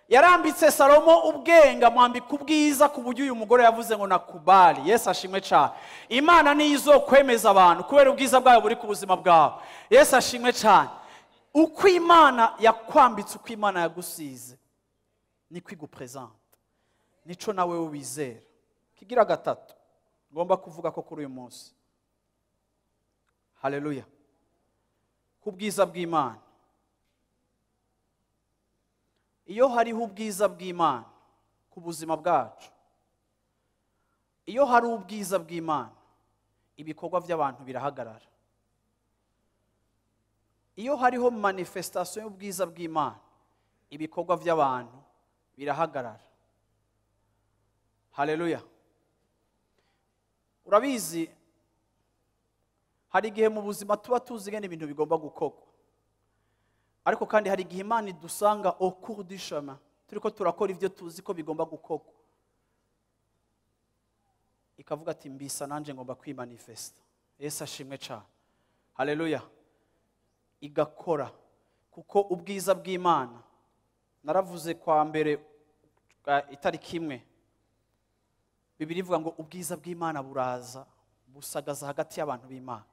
[SPEAKER 1] Yarambitse Salomo ubwenge, amwambika ubwiza ku buryo uyu mugore yavuze ngo nakubali. Yesu ashimwe cyane. Imana niyo izokwemeza abantu kubera ubwiza bwayo buri ku buzima bwawe. Yesu ashimwe cyane. Uko Imana yakwambitse, uko Imana yagusize, niko igupresente, nico nawe wizera. Kigira gatatu ngomba kuvuga ko kuri uyu munsi, haleluya, ku bwiza bw'Imana. Iyo hariho ubwiza bw'Imana ku buzima bwacu, iyo hari ubwiza bw'Imana, ibikorwa by'abantu birahagarara. Iyo hariho manifestation y'ubwiza bw'Imana, ibikorwa by'abantu birahagarara. Haleluya. Urabizi, hari igihe mu buzima tuba tuzi ngene ibintu bigomba gukorwa, ariko kandi hari igihe Imana idusanga au cours du chemin turiko turakora ivyo tuzi ko bigomba gukorwa, ikavuga ati mbisa nanje ngomba kwimanifesta. Yesu ashimwe cyane. Haleluya. Igakora, kuko ubwiza bw'Imana, naravuze kwa mbere itariki imwe, Bibiliya ivuga ngo ubwiza bw'Imana buraza busagaza hagati y'abantu b'Imana.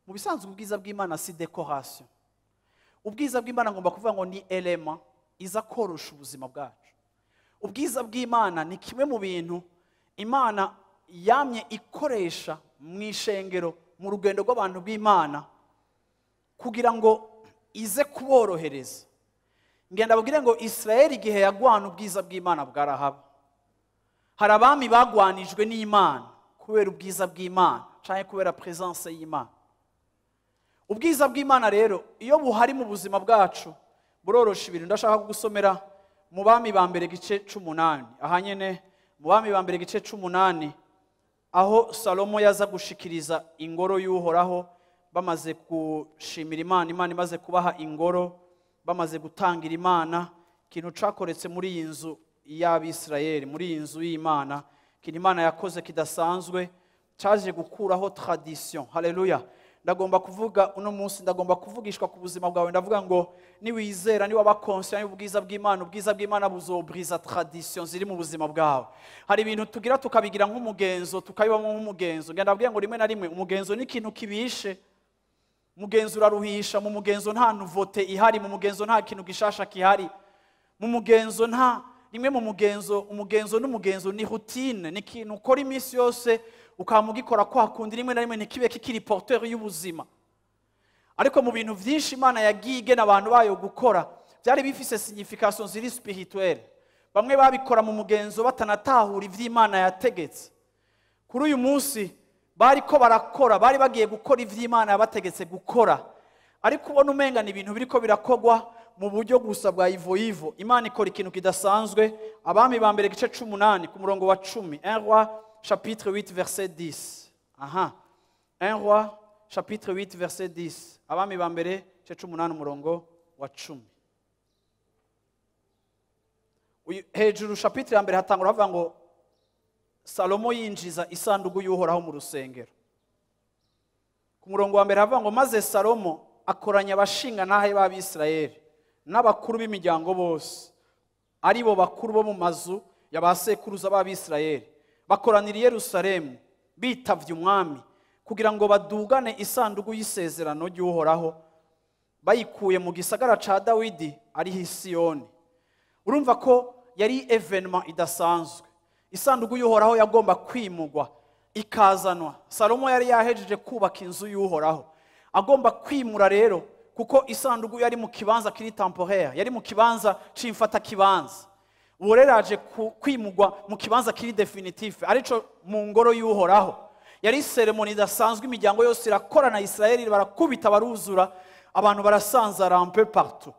[SPEAKER 1] Mu bisanzwe ubwiza bw'Imana si décoration. Ubwiza bw'Imana ngomba kuvuga ngo ni élément iza korosha ubuzima bwacu. Ubwiza bw'Imana ni kimwe mu bintu Imana yamye ikoresha mu ishengero, mu rugendo rw'abantu b'Imana, kugira ngo ize kuborohereza. Ngenda babwire ngo Israel igihe yagwana ubwiza bw'Imana bwarahaba. Hari abami bagwanijwe n'Imana kubera ubwiza bw'Imana canke kubera présence y'Imana. Ubwiza bw'Imana rero iyo buhari mu buzima bwacu burorosha ibintu. Ndashaka kugusomera mu Bami ba mbere gice 8. Aha nyene mu Bami ba mbere gice 8, aho Salomo yaza gushikiriza ingoro y'Uhoraho, bamaze gushimira Imana, Imana imaze kubaha ingoro, bamaze gutangira Imana, ikintu cakoretse muri iyi nzu y'Abisirayeli, muri iyi nzu y'Imana, ikintu Imana yakoze kidasanzwe caje gukuraho tradition. Haleluya. Ndagomba kuvuga uno munsi, ndagomba kuvugishwa ku buzima bwawe. Ndavuga ngo niwizera, niwaba conscient y'ubwiza bw'Imana, ubwiza bw'Imana buzobriza tradition ziri mu buzima bwawe. Hari ibintu tugira tukabigira nk'umugenzo, tukabibamo nk'umugenzo. Ngenda ndabwira ngo rimwe na rimwe umugenzo ni ikintu kibishe. Umugenzo uraruhisha. Mu mugenzo nta nouveauté ihari, mu mugenzo nta kintu gishasha kihari. Mu mugenzo nta rimwe mu mugenzo, umugenzo n'umugenzo ni routine, ni ikintu ukora iminsi yose ukamugikora kwa kundi, rimwe na rimwe ntikibe kikiri porteur y'ubuzima. Ariko mu bintu vyinshi Imana yagiye igena abantu bayo gukora, byari bifise signification ziri spirituelle. Bamwe babikora mu mugenzo batanatahura ivy'Imana yategetse. Kuri uyu munsi bariko barakora, bari bagiye gukora ivy'Imana yabategetse gukora, ariko ubona umenga ni ibintu biriko birakogwa mu buryo gusa bwa ivo ivo. Imana ikora ikintu kidasanzwe. Abami ba mbere gice 8 ku murongo wa 10, 1 Roi chapitre 8 verset 10. Aha, 1 Roi chapitre 8 verset 10. Abami ba mbere gice 8 umurongo wa 10. Hejuru chapitre ya mbere hatangura havuga ngo Salomo yinjiza isanduku y'Uhoraho mu rusengero. Ku murongo wa mbere havuga ngo maze Salomo akoranya abashinga ntahe b'Abisirayeli n'abakuru b'imiryango bose, ari bo bakuru bo mu mazu ya ba sekuruza b'Abisirayeli, bakoranira i Yerusalemu bitavye umwami kugira ngo badugane isanduku y'isezerano ry'Uhoraho bayikuye mu gisagara ca Dawidi ariho i Siyoni. Urumva ko yari événement idasanzwe. Isanduku y'Uhoraho yagomba kwimugwa ikazanwa. Salomo yari yahejeje kubaka inzu y'Uhoraho, agomba kwimura rero, kuko isanduku yari mu kibanza kiri temporaire, yari mu kibanza c'imfata kibanza. Uwo rero aje kwimugwa mu kibanza kiri définitif, arico mu ngoro y'Uhoraho. Yari cérémonie idasanzwe, imiryango yose irakorana, Israeli barakubita baruzura, abantu barasanzara un peu partout.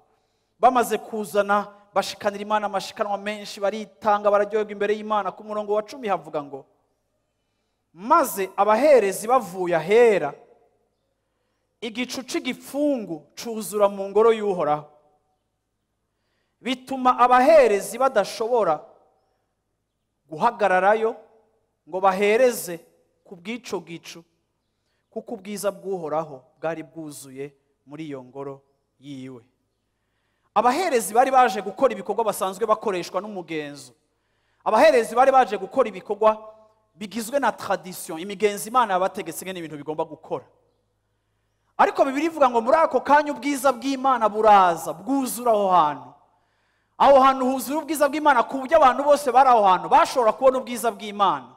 [SPEAKER 1] Bamaze kuzana, bashikanira Imana amashikanwa menshi, baritanga, bararyoherwa imbere y'Imana. Ku murongo wa 10 havuga ngo maze abaherezi bavuye ahera, igicu c'igipfungu cuzura mu ngoro y'Uhoraho, bituma abaherezi badashobora guhagararayo ngo bahereze ku bw'ico gicu, kuko ubwiza bw'Uhoraho bwari bwuzuye muri iyo ngoro yiwe. Abaherezi bari baje gukora ibikorwa basanzwe bakoreshwa n'umugenzo. Abaherezi bari baje gukora ibikorwa bigizwe na tradition, imigenzo Imana yabategetse ngene ibintu bigomba gukora. Ariko Bibiliya ivuga ngo muri ako kanya ubwiza bw'Imana buraza bwuzura aho hantu. Aho hantu huzura ubwiza bw'Imana ku buryo abantu bose bari aho hantu bashobora kubona ubwiza bw'Imana.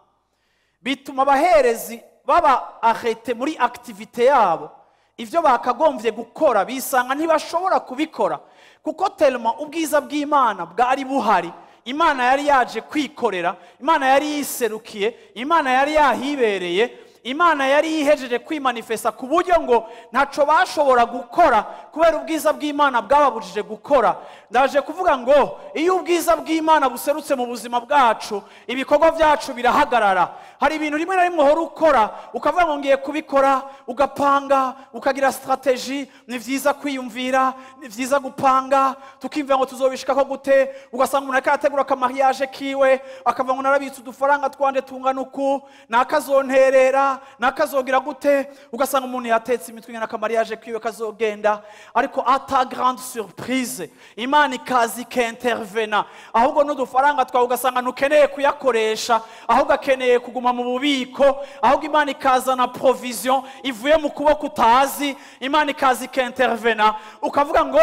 [SPEAKER 1] Bituma abaherezi baba arrêté muri activité yabo. Ivyo bakagombye gukora bisanga ntibashobora kubikora, kuko tellement ubwiza bw'Imana bwari buhari. Imana yari yaje kwikorera, Imana yari yiserukiye, Imana yari yahibereye, Imana yari yihejeje kwimanifesta ku buryo ngo ntaco bashobora gukora kubera ubwiza bw'Imana bwababujije gukora. Ndaje kuvuga ngo iyo ubwiza bw'Imana buserutse mu buzima bwacu, ibikorwa byacu birahagarara. Hari ibintu rimwe na rimwe uhora ukora ukavuga ngo ngiye kubikora, ugapanga, ukagira strategie. Ni vyiza kwiyumvira, ni vyiza gupanga, tukimva ngo tuzobishikako gute. Ugasanga umuntu ariko arategura akamariage kiwe, akavuga ngo narabitse udufaranga twanje tungana uku, nakazonterera, nakazogira gute. Ugasanga umuntu yatetse imitwe ingana akamariage kiwe kazogenda, ariko à ta grande surprise Imana ikaza ikintervena, ahubwo n'udufaranga twawe ugasanga ntukeneye kuyakoresha, ahubwo akeneye kuguma mu bubiko, ahubwo Imana ikazana provision ivuye mu kuboko utazi. Imana ikaza ikintervena, ukavuga ngo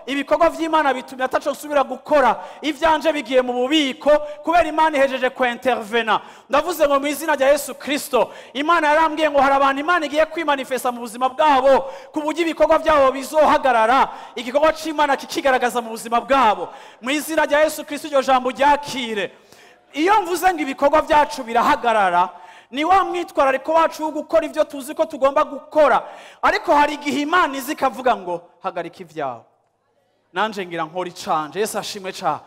[SPEAKER 1] ibikorwa vy'Imana bitumye ataco nsubira gukora, ivyanje bigiye mu bubiko kubera Imana ihejeje kuintervena. Ndavuze ngo mu izina rya Yesu Kristo, Imana yarambwiye ngo hari abantu Imana igiye kwimanifesta mu buzima bwabo ku buryo ibikorwa byabo bizohagarara, igikorwa c'Imana kikigaragaza mu buzima bwabo. Mu izina rya Yesu Kristo iryo jambo ryakire. Iyo mvuze ngo ibikorwa byacu birahagarara, ni wa mwitwarariko wacu wo gukora ivyo tuzi ko tugomba gukora, ariko hari igihe Imana iza ikavuga ngo hagarika ivyawe, nanje ngira nkora icanje. Yesu ashimwe cane,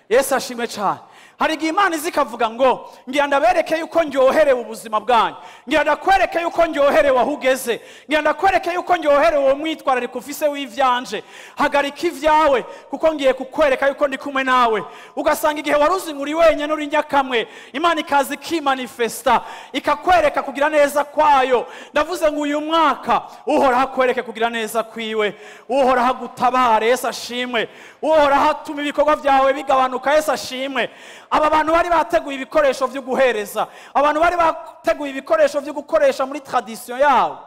[SPEAKER 1] Yesu ashimwe cane. Hari igihe Imana iza ikavuga ngo ngira ndabereke yuko ndyoherewe ubuzima bwanyu, ngira ndakwereke yuko ndyoherewe aho ugeze, ngira ndakwereke yuko ndyoherewe uwo mwitwarariko ufise w'ivyanje, hagarika ivyawe kuko ngiye kukwereka yuko ndi kumwe nawe. Ugasanga igihe wari uzi ngo uri wenyene uri nyakamwe, Imana ikaza ikimanifesta, ikakwereka kugira neza kwayo. Ndavuze ngo uyu mwaka Uhoraho akwereke kugira neza kwiwe, Uhoraho agutabare, Yesu ashimwe, Uhoraho atuma ibikorwa vyawe bigabanuka, Yesu ashimwe. Aba bantu bari bateguye ibikoresho vyo guhereza, abantu bari bateguye ibikoresho vyo gukoresha muri tradition yabo,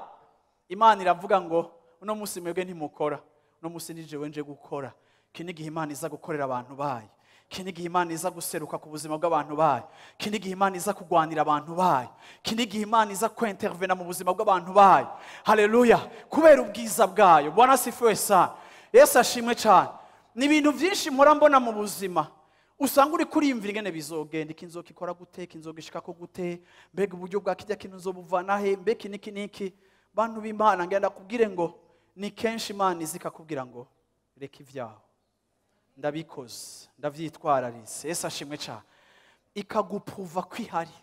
[SPEAKER 1] Imana iravuga ngo uno munsi mwebwe ntimukora, uno munsi ni jewe nje gukora. Iki ni igihe Imana iza gukorera abantu bayo, iki ni igihe Imana iza guseruka ku buzima bw'abantu bayo, iki ni igihe Imana iza kugwanira abantu bayo, iki ni igihe Imana iza kwintervena mu buzima bw'abantu bayo. Haleluya, kubera ubwiza bwayo. Bwana asifiwe sana, Yesu ashimwe cyane. Ni ibintu byinshi mpora mbona mu buzima, usanga uri kuriyumvira ingene bizogenda, iki nzoka ikora gute, iki nzoka ishikako gute, mbega uburyo bwa kijya kintu nzobuvana he, mbega iki niki niki. Bantu b'Imana, ngenda kubwire ngo ni kenshi Imana iza ikakubwira ngo reka ivyawe, ndabikoze, ndavyitwararitse. Yesu ashimwe cyane. Ikagupruva kwihari,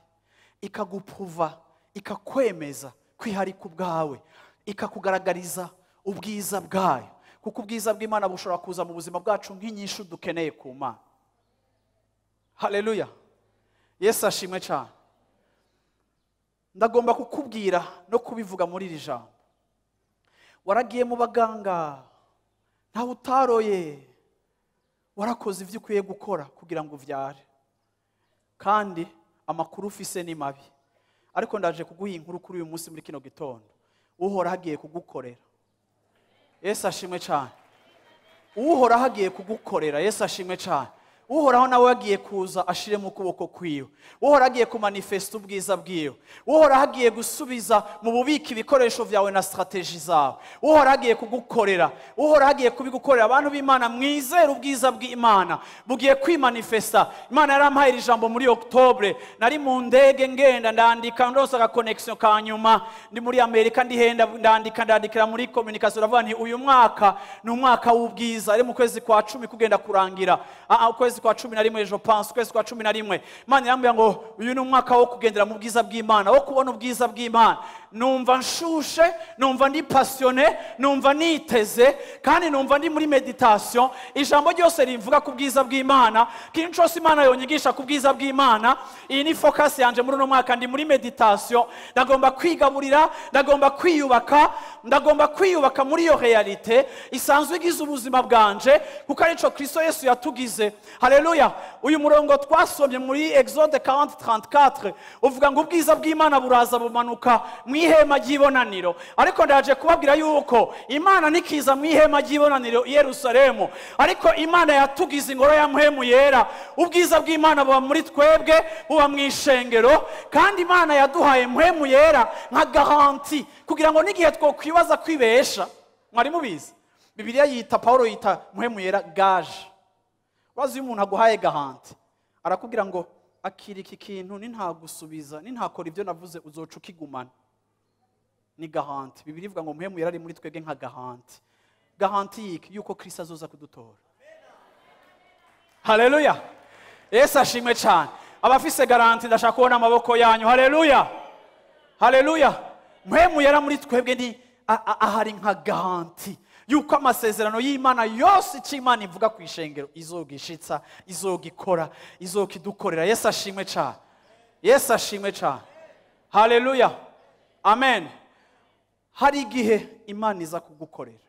[SPEAKER 1] ikagupruva, ikakwemeza kwihari ku bwawe, ikakugaragariza ubwiza bwayo, kuko ubwiza bw'Imana bushobora kuza mu buzima bwacu nk'inyishu dukeneye ku Mana. Haleluya, Yesu ashimwe cyane. Ndagomba kukubwira no kubivuga muri iri jambo. Waragiye mu baganga, ntawe utaroye, warakoze ivyo ukwiye gukora kugira ngo uvyare, kandi amakuru ufise ni mabi, ariko ndaje kuguha inkuru kuri uyu munsi muri kino gitondo. Uhoraho agiye kugukorera, Yesu ashimwe cyane. Uhoraho agiye kugukorera, Yesu ashimwe cyane. Uhoraho nawe agiye kuza ashire mu kuboko kwiwe. Uhoraho agiye kumanifesta ubwiza bwiwe. Uhoraho agiye gusubiza mu bubiko ibikoresho vyawe na strategie zawe. Uhoraho agiye kugukorera, Uhoraho agiye kubigukorera. Abantu b'Imana, mwizere ubwiza bw'Imana bugiye kwimanifesta. Imana yarampaye iri jambo muri Octobre, nari mu ndege ngenda ndandika, ndonsa aga connection ka nyuma, ndi muri Amerika ndihenda ndandika, ndandikira muri communication, ndavuga nti uyu mwaka ni umwaka w'ubwiza. Ari mu kwezi kwa 10 kugenda kurangira, ukwezi kwa 11, je pense, ukwezi kwa 11, Imana irambwira ngo uyu ni umwaka wo kugendera mu bwiza bw'Imana, wo kubona ubwiza bw'Imana. Numva nshushe, numva ndi passionné, numva niteze, kandi numva ndi muri meditation. Ijambo ryose rimvuga ku bwiza bw'Imana, ikintu cyose Imana yonyigisha ku bwiza bw'Imana, iyi ni focus yanje muri uno mwaka. Ndi muri meditation, ndagomba kwigaburira, ndagomba kwiyubaka, ndagomba kwiyubaka muri iyo réalité isanzwe igize ubuzima bwanje, kuko arico Kristo Yesu yatugize. Haleluya. Uyu murongo twasomye muri Exode 40:34 uvuga ngo ubwiza bw'Imana buraza bumanuka mu ihema ry'ibonaniro. Ariko ndaje kubabwira yuko Imana nikiza mu ihema ry'ibonaniro i Yerusalemu, ariko Imana yatugize ingoro ya Mpwemu Yera. Ubwiza bw'Imana buba muri twebwe, buba mu ishengero, kandi Imana yaduhaye Mpwemu Yera nka garanti kugira ngo n'igihe twokwibaza kwibesha. Mwari mubizi, Bibiliya yita, Paulo yita Mpwemu Yera gage. Wazi iyo umuntu aguhaye garanti arakubwira ngo akira iki kintu, nintagusubiza, nintakora ibyo navuze, uzoca ukigumana. Ni garanti. Bibiliya ivuga ngo Mpwemu Yera ari muri twebwe nka garanti. Garanti yiki? Yuko Kristo azoza kudutora. Haleluya. Yesu ashimwe cyane. Abafise garanti ndashaka kubona amaboko yanyu. Haleluya, haleluya. Mpwemu Yera muri twebwe ni ahari nka garanti yuko amasezerano y'Imana yose, icyo Imana ivuga ku ishengero, izogishitsa, izogikora, izokidukorera. Yesu ashimwe cyane. Yesu ashimwe cyane. Haleluya, amen. Hari igihe Imana iza kugukorera,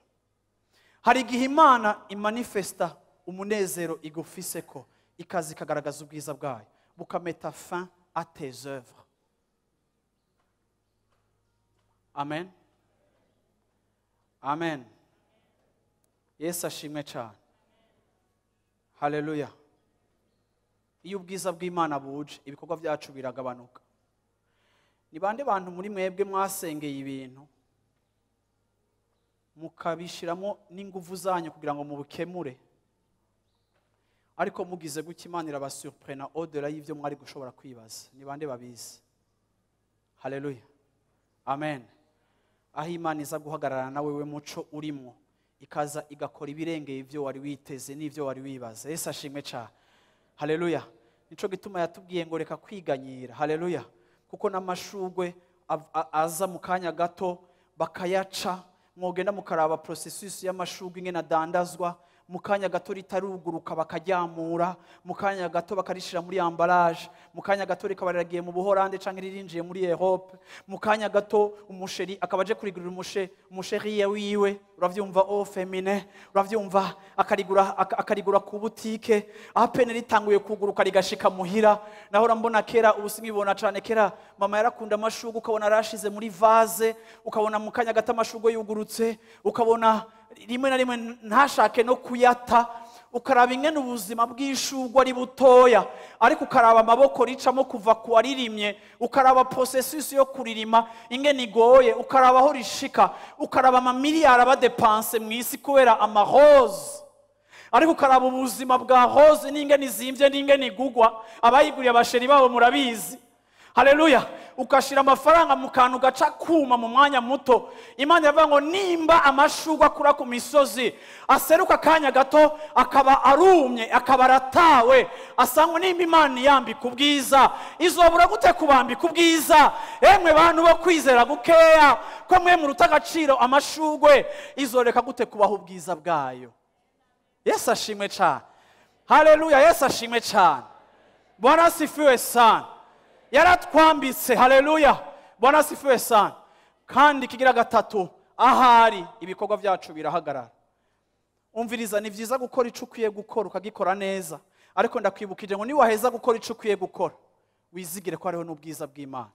[SPEAKER 1] hari igihe Imana imanifesta umunezero igufise ko ikaza ikagaragaza ubwiza bwayo, bukameta fin à tes œuvres. Amen, amen. Yesu ashimwe cyane. Haleluya. Iyo ubwiza bw'Imana buje, ibikorwa byacu biragabanuka. Ni bande bantu muri mwebwe mwasengeye ibintu mukabishiramo n'inguvu zanyu kugira ngo mubukemure, ariko mugize gutya Imana irabasurprena au-delà y'ivyo mwari gushobora kwibaza? Ni bande babizi? Haleluya, amen. Aho Imana iza guhagararana na wewe muco urimo, ikaza igakora ibirengeye ibyo wari witeze n'ibyo wari wibaza. Yesu ashimwe cyane. Haleluya. Nico gituma yatubwiye ngo reka kwiganyira. Haleluya. Kuko n'amashugwe aza mu kanya gato bakayaca. Mwogenda mukaraba processus y'amashugwe ingene adandazwa, mu kanya gato ritaruguruka bakaryamura, mu kanya gato bakarishira muri emballage, mu kanya gato rikaba riragiye mu Buholande canke ririnjiye muri Europe, mu kanya gato umusheri akaba aje kurigurira umusheri wiwe, uravyumva, au féminin, uravyumva, akarigura ku butike à peine ritanguye kuguruka rigashika muhira. Nahora mbona kera, ubu sinkibona cane, kera mama yarakunda amashugwe, ukabona arashize muri vase, ukabona mu kanya gato amashugwe yugurutse, ukabona rimwe na rimwe ntashake no kuyata. Ukaraba ingene ubuzima bw'ishugwe ari butoya, ariko ukaraba amaboko ricamo kuva ku waririmye, ukaraba processus yo kuririma ingene igoye, ukaraba aho rishika, ukaraba amamiliyari aba dépensé mu isi kubera amarose, ariko ukaraba ubuzima bwa rose n'ingene izimvye n'ingene igugwa, abayiguriye abasheri babo murabizi. Haleluya. Ukashira amafaranga mu kantu gaca kuma mu mwanya muto. Imana iravuga ngo nimba amashugwe akura ku misozi aseruka akanya gato akaba arumye akaba aratawe, asangwa, nimba Imana yambika ubwiza, izobura gute kubambika ubwiza, emwe bantu bo kwizera gukeya? Ko mwe muruta agaciro amashugwe, izoreka gute kubaho ubwiza bwayo? Yesu ashimwe cyane. Haleluya. Yesu ashimwe cyane. Bwana asifiwe sana. Yaratwambitse. Haleluya, Bwana asifiwe sana. Kandi kigira gatatu, ahari ibikorwa byacu birahagarara. Umviriza, ni byiza gukora icyo ukwiye gukora ukagikora neza, ariko ndakwibukije ngo niwaheza gukora icyo ukwiye gukora, wizigire ko hariho n'ubwiza bw'Imana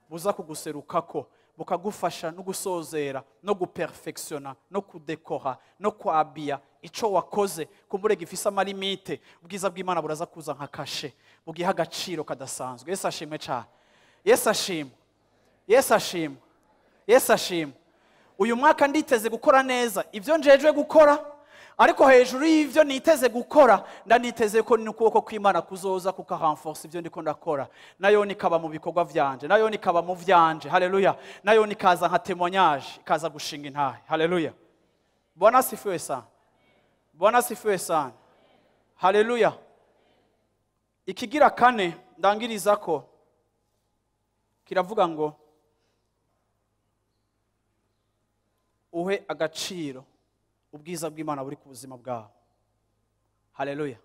[SPEAKER 1] buza kuguserukako, bukagufasha no gusozera no guperfectiona no kudekora no kwabiya icyo wakoze kumbure gifise amalimite. Ubwiza bw'Imana buraza kuza nka cachet, bugiha agaciro kadasanzwe. Yesu ashimwe cyane. Yesu ashimwe. Yesu ashimwe. Yesu ashimwe. Uyu mwaka nditeze gukora neza ibyo njejwe gukora, ariko hejuru y'ivyo niteze gukora, ndaniteze ko n'ukuboko kw'Imana kuzoza kukarenforce ibyo ndiko ndakora, nayo nikaba mu bikorwa vyanje, nayo nikaba mu vyanje. Haleluya. Nayo nikaza nka témoignage, ikaza gushinga intahe. Haleluya, Bwana asifiwe sana. Bwana asifiwe sana. Haleluya. Ikigira kane ndangiriza ko kiravuga ngo uhe agaciro ubwiza bw'Imana buri ku buzima bwawe. Haleluya.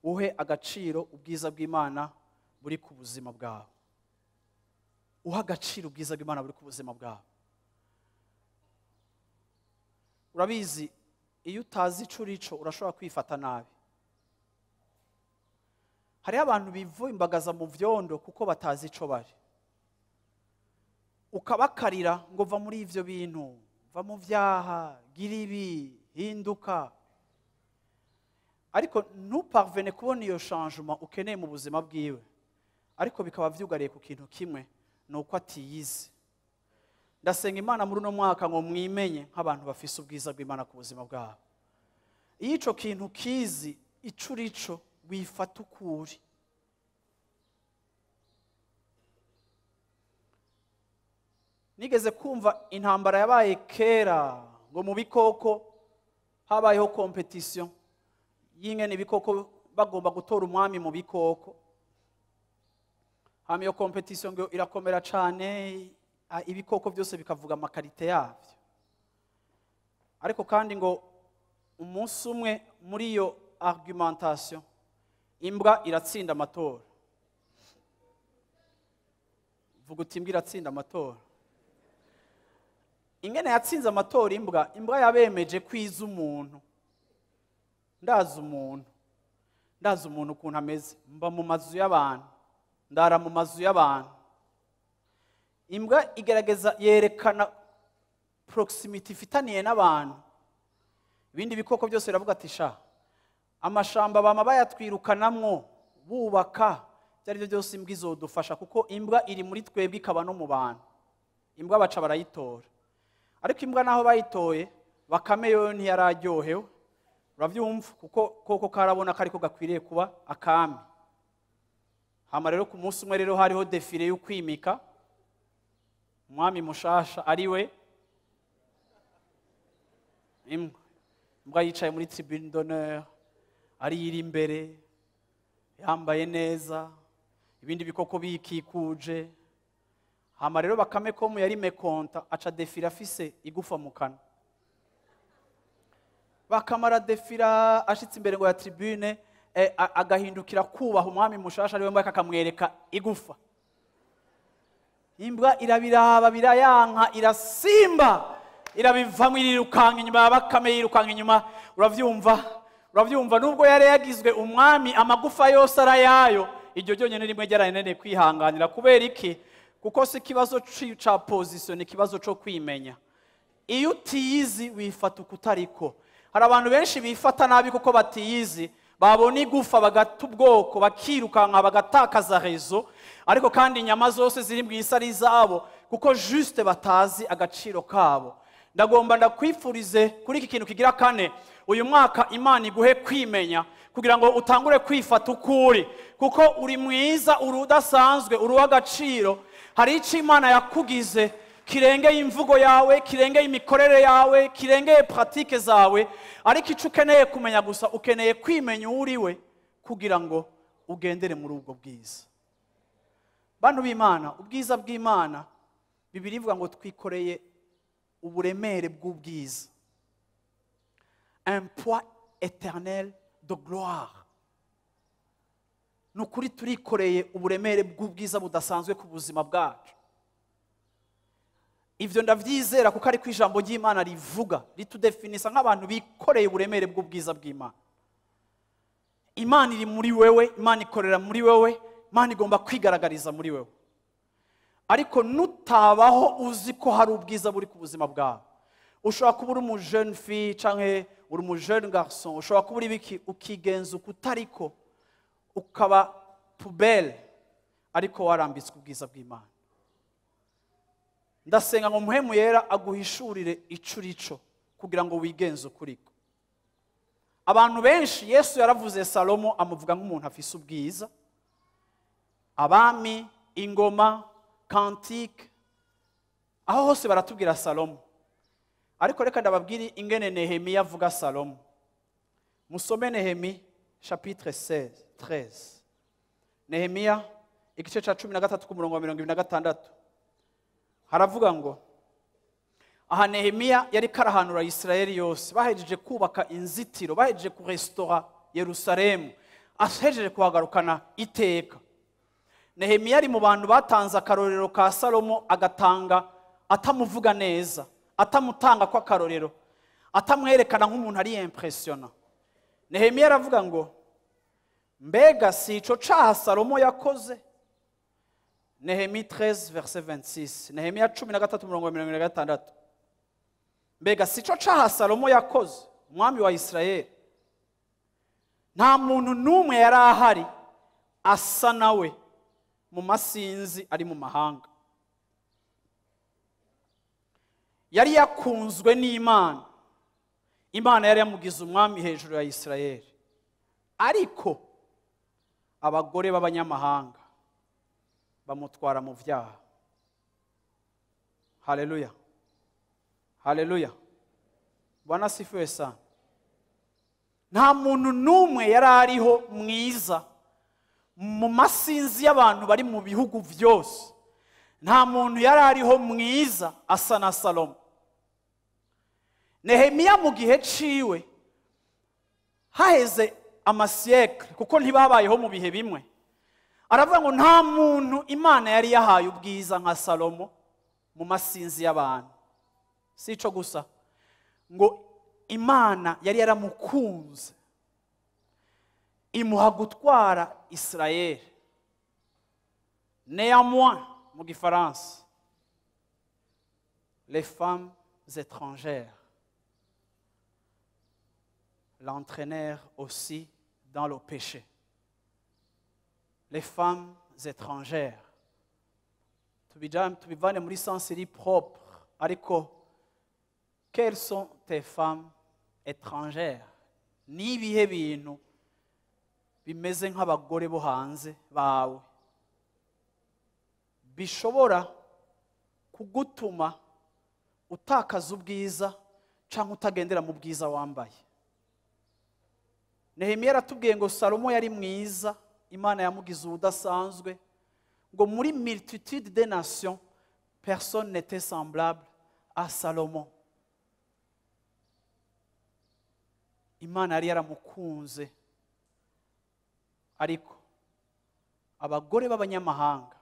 [SPEAKER 1] Uhe agaciro ubwiza bw'Imana buri ku buzima bwawe. Uhe agaciro ubwiza bw'Imana buri ku buzima bwawe. Urabizi, iyo utazi ico urico urashobora kwifata nabi. Hariho abantu bivumbagaza mu vyondo kuko batazi ico bari. Ukabakarira ngo va muri ivyo bintu, va mu vyaha, gira ibi, hinduka. Ariko ntuparvene kubona iyo changement ukeneye mu buzima bwiwe. Ariko bikaba vyugariye ku kintu kimwe, ni uko atiyizi. Ndasenga Imana muri uno mwaka ngo mwimenye nk'abantu bafise ubwiza bw'Imana ku buzima bwabo. Iyo ico kintu kizi, ico urico, wifata ukuri. Nigeze kumva intambara yabaye kera ngo mu bikoko habayeho competition y'ingene ibikoko bagomba gutora umwami mu bikoko. Hama iyo competition ngo irakomera cane, ibikoko byose bikavuga amakarite yavyo. Ariko kandi ngo umunsi umwe muri iyo argumentation imbwa iratsinda amatora. Vuga uti imbwa iratsinda amatora. Ingene yatsinze amatora imbwa, imbwa yabemeje kwiza umuntu. Ndazi umuntu. Ndazi umuntu ukuntu ameze. Mba mu mazu y'abantu. Ndara mu mazu y'abantu. Imbwa igerageza yerekana proximity ifitaniye n'abantu. Ibindi bikoko byose biravuga ati sha, amashamba bama bayatwirukanamwo bubaka, ibyo ari byo byose imbwa izodufasha kuko imbwa iri muri twebwe ikaba no mu bantu. Imbwa baca barayitora. Ariko imbwa naho bayitoye, Bakame yo ntiyararyohewe. Uravyumva kuko koko karabona kariko gakwiriye kuba akami. Hama rero ku munsi umwe rero hariho défilé yo kwimika umwami mushasha ariwe imbwa. Imbwa yicaye muri tribune d'honneur, ari iri imbere, yambaye neza, ibindi bikoko bikikuje. Hama rero Bakame ko mu yari mécontent aca défila afise igufa mu kanwa. Bakamara défila ashitse imbere ngo ya tribune, agahindukira kubaha umwami mushasha ariwe mbwa akamwereka igufa. Imbwa irabiraba birayanka, irasimba, irabivamwo irirukanka inyuma, Bakame yirukanka inyuma. Uravyumva? Uravyumva nubwo yari yagizwe umwami amagufa yose arayayo, iryo ryonyene rimwe ryarananiye kwihanganira. Kubera iki? Kuko si ikibazo ca position, ni ikibazo co kwimenya. Iyo utiyizi wifata ukutariko. Hari abantu benshi bifata nabi kuko batiyizi, babona igufa bagata ubwoko, bakirukanka bagatakaza raison, ariko kandi inyama zose ziri mu isi ari izabo, kuko juste batazi agaciro kabo. Ndagomba ndakwifurize kuri iki kintu kigira kane, uyu mwaka Imana iguhe kwimenya kugira ngo utangure kwifata ukuri, kuko uri mwiza, uri udasanzwe, uri uw'agaciro. Hari icyo Imana yakugize kirengeye imvugo yawe, kirengeye imikorere yawe, kirengeye pratique zawe. Ariko icyo ukeneye kumenya gusa, ukeneye kwimenya uwo uriwe kugira ngo ugendere muri ubwo bwiza. Bantu b'Imana, ubwiza bw'Imana, Bibiliya ivuga ngo twikoreye uburemere bw'ubwiza, un poids éternel de gloire. Ni ukuri turikoreye uburemere bw'ubwiza budasanzwe ku buzima bwacu. Ivyo ndavyizera kuko ariko ijambo ry'Imana rivuga, ritudefinisa nk'abantu bikoreye uburemere bw'ubwiza bw'Imana. Imana iri muri wewe, Imana ikorera muri wewe, Imana igomba kwigaragariza muri wewe. Ariko nutabaho uzi ko hari ubwiza buri ku buzima bwawe, ushobora kuba uri umu jeune fille canke uri umu jeune garçon, ushobora kuba uri biki, ukigenza ukutariko, ukaba poubelle, ariko warambitswe ubwiza bw'Imana. Ndasenga ngo Mpwemu Yera aguhishurire ico urico kugira ngo wigenze ukuriko. Abantu benshi Yesu yaravuze Salomo amuvuga nk'umuntu afise ubwiza. Abami, ingoma, cantique, aho hose baratubwira Salomo. Ariko reka ndababwire ingene Nehemiya avuga Salomo. Musome Nehemi chapitre 16, 13. Nehemiya igice ca 13 ku murongo wa 26. Haravuga ngo aha Nehemiya yari karahanura Isirayeli yose, bahejeje kubaka inzitiro, bahejeje kurestora Yerusalemu, ahejeje kuhagarukana iteka. Nehemiya ari mu bantu batanze akarorero ka Salomo, agatanga atamuvuga neza, atamutanga kwa karorero, atamwerekana nk'umuntu ari impressionnant. Nehemiya aravuga ngo Mbega si ico caha Salomo yakoze? Nehemi 13 verset 26, Nehemiya 13 umurongo wa 26. Mbega si ico caha Salomo yakoze, umwami wa Isirayeli? Nta muntu n'umwe yari ahari asa nawe mu masinzi ari mu mahanga. Yari yakunzwe n'Imana, Imana yari yamugize umwami hejuru ya Isirayeli, ariko abagore b'abanyamahanga bamutwara mu vyaha. Haleluya, haleluya, Bwana asifiwe sana. Nta muntu n'umwe yari ariho mwiza mu masinzi y'abantu bari mu bihugu vyose. Nta muntu yari ariho mwiza asa na Salomo. Nehemiya mu gihe ciwe, haheze amasiècle, kuko ntibabayeho mu bihe bimwe, aravuga ngo nta muntu Imana yari yahaye ubwiza nka Salomo mu masinzi y'abantu. Si ico gusa, ngo Imana yari yaramukunze imuha gutwara Israel. Néanmoins, mu gifaransa, les femmes étrangères l'entraînèrent aussi dans le péché. Les femmes étrangères, tubivane muri sens iri propre, ariko quelles sont tes femmes étrangères? Ni ibihe bintu bimeze nk'abagore bo hanze bawe bishobora kugutuma utakaza ubwiza canke utagendera mu bwiza wambaye? Nehemiya aratubwiye ngo Salomo yari mwiza, Imana yamugize ubudasanzwe, ngo muri multitude des nations personne n'était semblable à Salomon. Imana yari yaramukunze, ariko abagore b'abanyamahanga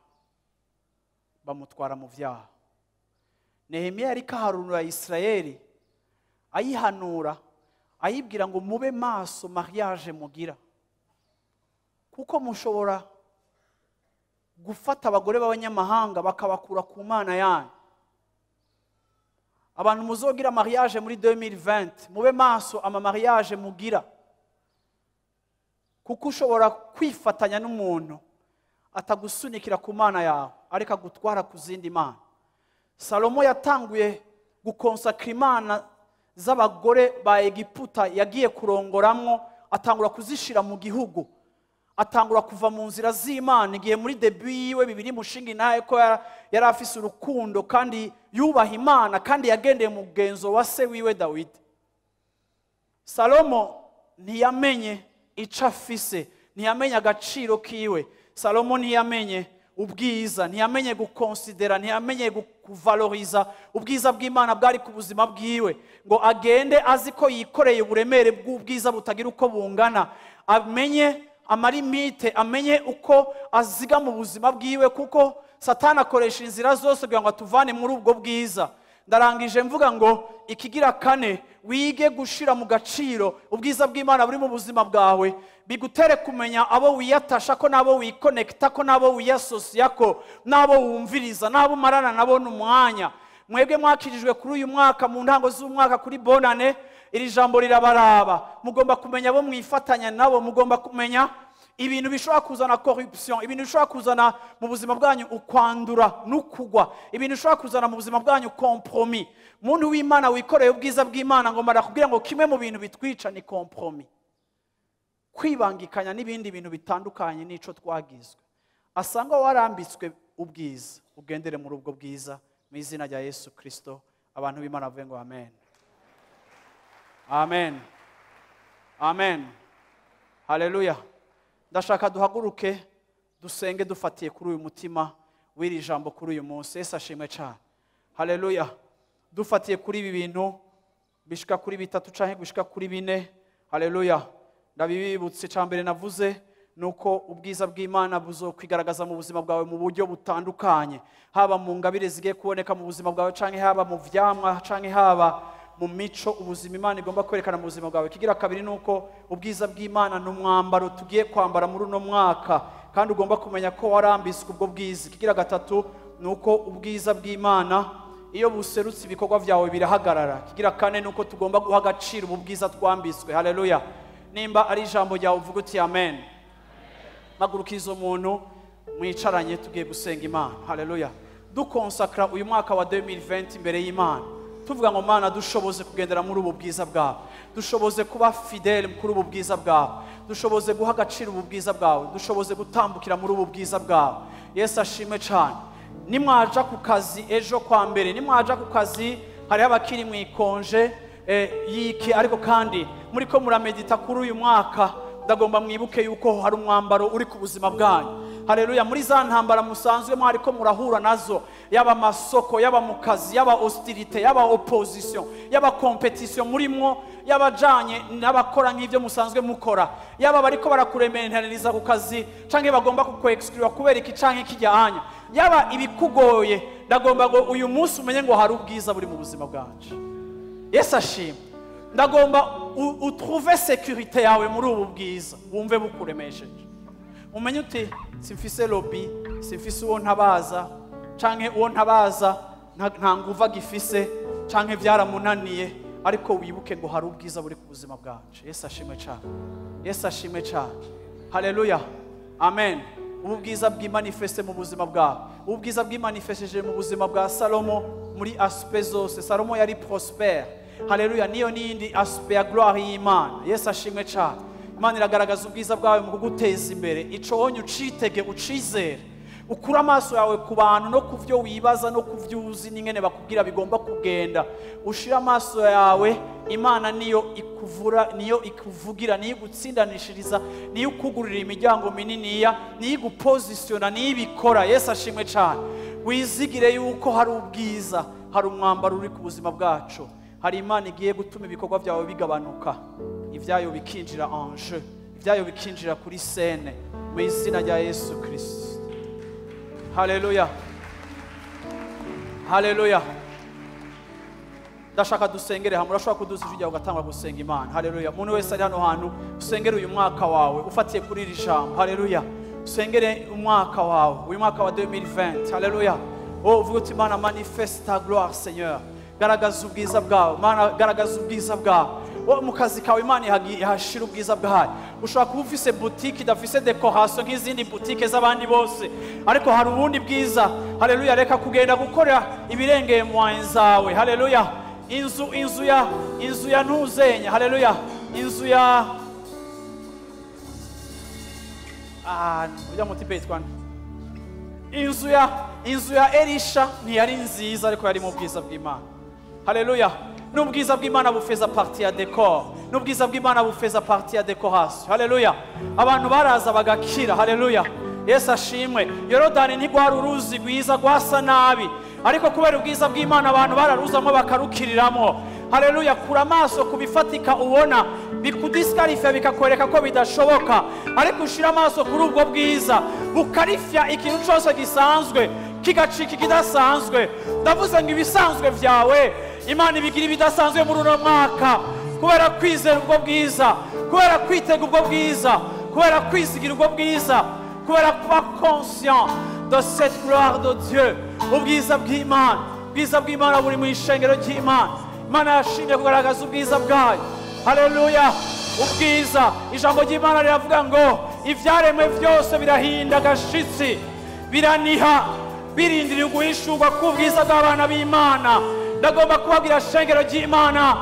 [SPEAKER 1] bamutwara mu vyaha. Nehemiya yariko ahanura Isirayeli, ayihanura ayibwira ngo mube maso mariage mugira, kuko mushobora gufata abagore b'abanyamahanga bakabakura ku Mana yanyu. Abantu muzogira mariage muri 2020, mube maso ama mariage mugira, kuko ushobora kwifatanya n'umuntu atagusunikira ku Mana yawe, ariko agutwara ku zindi mana. Salomo yatanguye gukonsakra imana z'abagore ba Egiputa yagiye kurongoramwo, atangura kuzishira mu gihugu, atangura kuva mu nzira z'Imana. Igihe muri début yiwe bibiri mushinga naye ko yari afise urukundo kandi yubaha Imana, kandi yagendeye mu mugenzo wa se wiwe Dawidi. Salomo ntiyamenye ico afise, ntiyamenye agaciro kiwe. Salomo ntiyamenye ubwiza, ntiyamenye gukonsidera, ntiyamenye kuvaloriza ubwiza bw'Imana bwari ku buzima bwiwe, ngo agende azi ko yikoreye uburemere bw'ubwiza butagira uko bungana, amenye amalimite, amenye uko aziga mu buzima bwiwe, kuko Satani akoresha inzira zose kugira ngo atuvane muri ubwo bwiza. Ndarangije mvuga ngo ikigira kane, wige gushira mu gaciro ubwiza bw'Imana buri mu buzima bwawe, bigutere kumenya abo wiyatasha ko, nabo wikonekta ko, nabo wiyasosiya ko, nabo wumviriza, nabo umarana nabo n'umwanya. Mwebwe mwakirijwe kuri uyu mwaka, mu ntango z'umwaka kuri bonane, iri jambo rirabaraba. Mugomba kumenya abo mwifatanya nabo, mugomba kumenya ibintu bishobora kuzana corruption, ibintu bishobora kuzana mu buzima bwanyu ukwandura n'ukugwa, ibintu bishobora kuzana mu buzima bwanyu compromis. Muntu w'Imana wikoreye ubwiza bw'Imana, ngo marakubwira ngo kimwe mu bintu bitwica ni compromis, kwibangikanya n'ibindi bintu bitandukanye n'ico twagizwe. Asanga warambitswe ubwiza, ugendere muri ubwo bwiza mu izina rya Yesu Kristo. Abantu b'Imana bavuge ngo amen, amen, amen, haleluya. Ndashaka duhaguruke dusenge dufatiye kuri uyu mutima w'iri jambo kuri uyu munsi. Yesu ashimwe cyane, haleluya. Dufatiye kuri ibi bintu bishika kuri bitatu canke gushika kuri bine, haleluya. Ndabibibutse, ca mbere navuze nuko ubwiza bw'Imana buzokwigaragaza mu buzima bwawe mu buryo butandukanye, haba mu ngabire zigiye kuboneka mu buzima bwawe, canke haba mu vyamwa, canke haba mu mico, ubuzima Imana igomba kwerekana mu buzima bwawe. Kigira kabiri nuko ubwiza bw'Imana ni umwambaro tugiye kwambara muri uno mwaka, kandi ugomba kumenya ko warambitswe ubwo bwiza. Kigira gatatu nuko ubwiza bw'Imana iyo buserutse ibikorwa byawe birahagarara. Kigira kane nuko tugomba guha agaciro ubu bwiza twambitswe. Haleluya. Nimba ari ijambo ryawe uvuga uti amen. Maguruka izo muntu mwicaranye, tugiye gusenga Imana. Haleluya. Dukonsakra uyu mwaka wa 2020 imbere y'Imana, tuvuga ngo Mana dushoboze kugendera muri ubu bwiza bwawe, dushoboze kuba fidèle kuri ubu bwiza bwawe, dushoboze guha agaciro ubu bwiza bwawe, dushoboze gutambukira muri ubu bwiza bwawe. Yesu ashimwe cyane. Nimwaja ku kazi ejo kwa mbere, nimwaja ku kazi hariho abakiri mu ikonje yiki, ariko kandi muriko muramedita kuri uyu mwaka, ndagomba mwibuke yuko hari umwambaro uri ku buzima bwanyu. Haleluya. Muri za ntambara musanzwe mwariko murahura nazo, yaba amasoko, yaba mu kazi, yaba hostilité, yaba opposition, yaba compétition murimwo, yabajanye n'abakora nk'ivyo musanzwe mukora, yaba bariko barakurementereza ku kazi canke bagomba kukwexclure kubera iki canke kijyanya, yaba ibikugoye, ndagomba ngo uyu munsi umenye ngo hari ubwiza buri mu buzima bwanje. Yesu ashimwe. Ndagomba utrouve sécurité yawe muri ubu bwiza, wumve bukuremesheje, umenye uti simfise lobby, simfise uwo ntabaza, canke uwo ntabaza nta nguvu agifise, canke byaramunaniye, ariko wibuke ngo hari ubwiza buri ku buzima bwanje. Yesu ashimwe cyane. Yesu ashimwe cyane. Haleluya. Amen. Ubu bwiza bwimanifeste mu buzima bwawe. Ubu bwiza bwimanifesheje mu buzima bwa Salomo muri aspect zose. Salomo yari prospère. Haleluya. Niyo nindi aspect ya gloire y'Imana. Yesu ashimwe cyane. Imana iragaragaza ubwiza bwawe mu kuguteza imbere. Ico wonye ucitege, ucizere, ukura amaso yawe ku bantu no ku byo wibaza no ku byo uzi n'ingene bakubwira bigomba kugenda. Ushira amaso yawe, Imana niyo ikuvura, niyo ikuvugira, niyo igutsindanishiriza, niyo ikugurira imiryango mininiya, niyo igupositiona, niyo ibikora. Yesu ashimwe cyane. Wizigire yuko hari ubwiza, hari umwambaro uri ku buzima bwacu, hari Imana igiye gutuma ibikorwa byawe bigabanuka, ibyayo bikinjira en jeu, ibyayo bikinjira kuri scène, mu izina rya Yesu Kristo. Haleluya. Haleluya. Ndashaka dusengere hamwe. Urashobora kuduza ijwi ryawe ugatangura gusenga Imana. Haleluya. Umuntu wese ari hano hantu, usengere uyu mwaka wawe ufatiye kuri iri jambo. Haleluya. Usengere umwaka wawe, uyu mwaka wa 2020. Haleluya. Oh, uvuga uti Mana, manifeste ta gloire Seigneur. Garagaza ubwiza bwawe. Mana, garagaza ubwiza bwawe. Oh, mu kazi kawe Imana ihashira ubwiza bwayo. Ushobora kuba ufise boutique idafise décoration nk'izindi boutique z'abandi bose, ariko hari ubundi bwiza. Haleluya. Reka kugenda gukora ibirengeye moyens zawe. Haleluya. Inzu ya ntuzenya. Haleluya. Inzu ya ujya mu tipe yitwa nde? Inzu ya Elisha ntiyari nziza, ariko yari mu bwiza bw'Imana. Haleluya. N'ubwiza bw'Imana bufeza partie ya décor, n'ubwiza bw'Imana bufeza partie ya décoration. Haleluya. Abantu baraza bagakira. Haleluya. Yesu ashimwe. Yorodani ntigwari uruzi rwiza, rwasa nabi, ariko kubera ubwiza bw'Imana abantu bararuzamo bakarukiriramo. Haleluya. Kura amaso ku bifatika ubona bikudisqualifia, bikakwereka ko bidashoboka, ariko ushira amaso kuri ubwo bwiza bukarifya ikintu cyose gisanzwe kigacika ikidasanzwe. Ndavuze ngo ibisanzwe byawe Imana ibigira ibidasanzwe muri uno mwaka, kubera kwizera ubwo bwiza, kubera kwitega ubwo bwiza, kubera kwizigira ubwo bwiza, kubera kuba conscient de cette gloire de Dieu. Ubwiza bw'Imana, ubwiza bw'Imana buri mu ishengero ry'Imana. Imana yashimye kugaragaza ubwiza bwayo. Haleluya. Ubwiza, ijambo ry'Imana riravuga ngo ibyaremwe byose birahinda agashitsi, biraniha, birindiriye uguhishurwa k'ubwiza bw'abana b'Imana. Ndagomba kubabwira, shengero ry'Imana,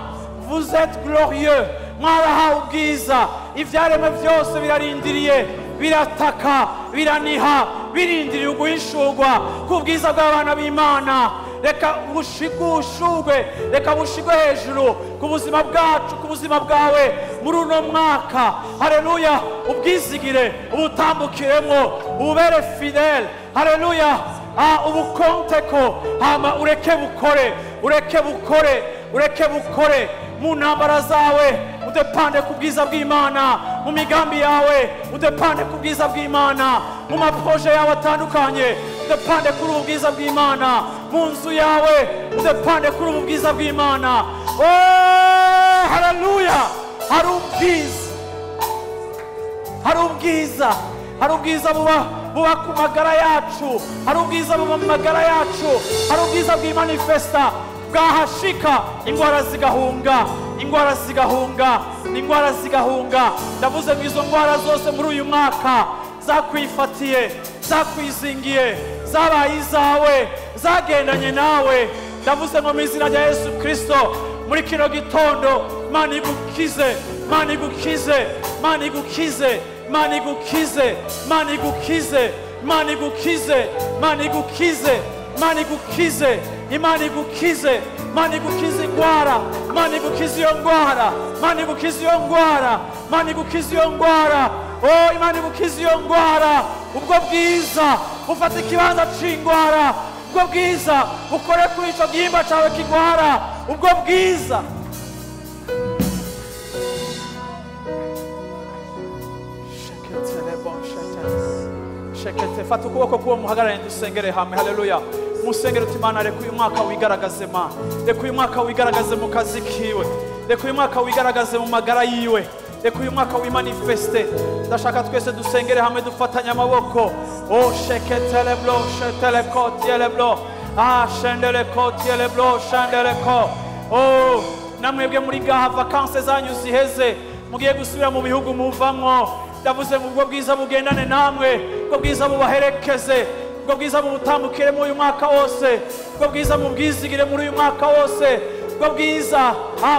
[SPEAKER 1] vous êtes glorieux, mwarahawe ubwiza. Ibyaremwe byose birarindiriye, birataka, biraniha, birindiriye uguhishurwa k'ubwiza bw'abana b'Imana. Reka bushigushurwe, reka bushigwe hejuru ku buzima bwacu, ku buzima bwawe muri uno mwaka. Haleluya. Ubwizigire, ubutambukiremo, ububere fidèle. Haleluya. Ubukonte ko hama ureke bukore, ureke bukore, ureke bukore mu ntambara zawe. Udepande ku bwiza bw'Imana mu migambi yawe, udepande ku bwiza bw'Imana mu maprojets yawe atandukanye, udepande kuri ubu bwiza bw'Imana mu nzu yawe, udepande kuri ubu bwiza bw'Imana. Oh, haleluya! Hari ubwiza, hari ubwiza, hari ubwiza buba ku magara yacu, hari ubwiza buba mu magara yacu, hari ubwiza bw'imanifesta bwahashika ingwara zigahunga, ingwara zigahunga, ingwara zigahunga. Ndavuze ngo izo ngwara zose muri uyu mwaka zakwifatiye, zakwizingiye, zabaye izawe, zagendanye nawe, ndavuze ngo mu izina rya Yesu Kristo muri kino gitondo Imana igukize, Imana igukize, Imana igukize, Imana igukize, Imana igukize, Imana igukize, Imana igukize, Imana igukize, Imana igukize, Imana igukize ingwara, Imana igukize iyo ngwara, Imana igukize iyo ngwara, Imana igukize iyo ngwara. Oh, Imana igukize iyo ngwara. Ubwo bwiza ufata ikibanza c'ingwara, ubwo bwiza ukore kuri ico gihimba cawe kigwara, ubwo bwiza. Shekete, fata ukuboko k'uwo muhagararanye dusengere hamwe. Haleluya. Musengere uti Imana reka uyu mwaka wigaragaze, Mana reka uyu mwaka wigaragaze mu kazi kiwe, reka uyu mwaka wigaragaze mu magara yiwe, reka uyu mwaka wimanifeste. Ndashaka twese dusengere hamwe dufatanye amaboko. Oh, sheketele blo, shetele ko, tiele blo, ah, shendele ko, tiele blo, shendele ko. Oh, namwebwe muri gaha vacances zanyu ziheze, mugiye gusubira mu bihugu muvamwo, ndavuze ngo ubwo bwiza bugendane namwe, ubwo bwiza bubaherekeze, ubwo bwiza bubutambukire muri uyu mwaka wose, ubwo bwiza mubwizigire muri uyu mwaka wose, ubwo bwiza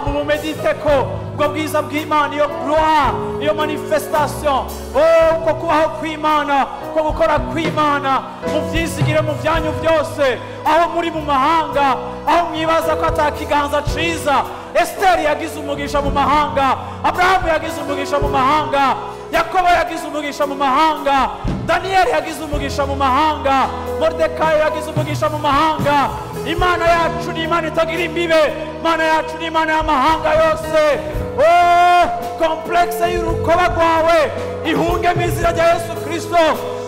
[SPEAKER 1] mubumediteko, ubwo bwiza bw'Imana, iyo gloire, iyo manifestation, oh, ko kubaho kw'Imana, ko gukora kw'Imana, muvyizigire mu vyanyu byose, aho muri mu mahanga, aho mwibaza ko atakiganza ciza. Esteri yagize umugisha mu mahanga, Abrahamu yagize umugisha mu mahanga, Yakobo yagize umugisha mu mahanga, Daniel yagize umugisha mu mahanga, Mordekayi yagize umugisha mu mahanga. Imana yacu ni Imana itagira imbibe, Imana yacu ni Imana y'amahanga yose. Oh, complexe y'urukoba rwawe ihunge mu izina rya Yesu Kristo,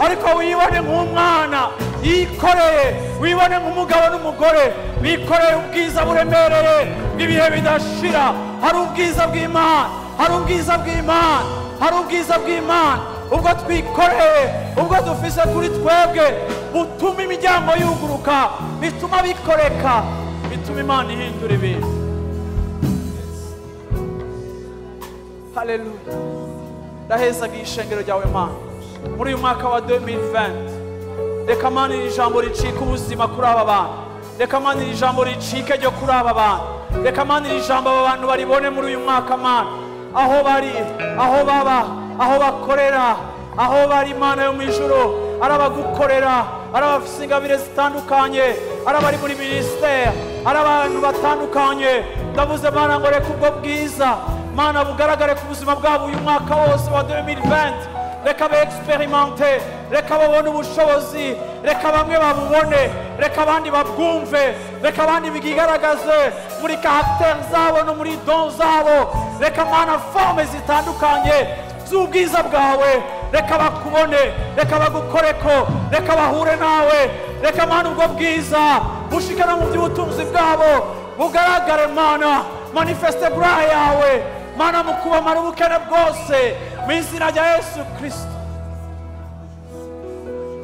[SPEAKER 1] ariko wibone nk'umwana yikoreye, wibone nk'umugabo n'umugore bikoreye ubwiza buremereye bw'ibihe bidashira. Hari ubwiza bw'Imana, hari ubwiza bw'Imana, hari ubwiza bw'Imana, ubwo twikoreye, ubwo dufise kuri twebwe, butuma imiryango yuguruka, bituma bikoreka, bituma Imana ihindura ibintu. Haleluya. Ndahezaga ishengero ryawe Mana muri uyu mwaka wa 2020. Reka Mana iri jambo ricike ubuzima kuri aba bantu, reka Mana iri jambo ricike ryo kuri aba bantu, reka Mana iri jambo aba bantu baribone muri uyu mwaka Mana, aho bari, aho baba, aho bakorera, aho bari Imana yo mu ijuru, arabagukorera, arabafise ingabire zitandukanye, arabari muri ministère, arabantu batandukanye. Ndavuze Mana ngo reka ubwo bwiza Mana bugaragare ku buzima bwabo uyu mwaka wose wa 2020. Reka be experimente, reka babone ubushobozi, reka bamwe babubone, reka abandi babwumve, reka abandi bigaragaze muri caractère zabo no muri don zabo. Reka Mana forme zitandukanye z'ubwiza bwawe, reka bakubone, reka bagukoreko, reka bahure nawe, reka Mana ubwo bwiza bushike no mu by'ubutunzi bwabo bugaragare. Mana manifeste gloire yawe Mana mu kubamara ubukene bwose mu izina rya Yesu Kristo.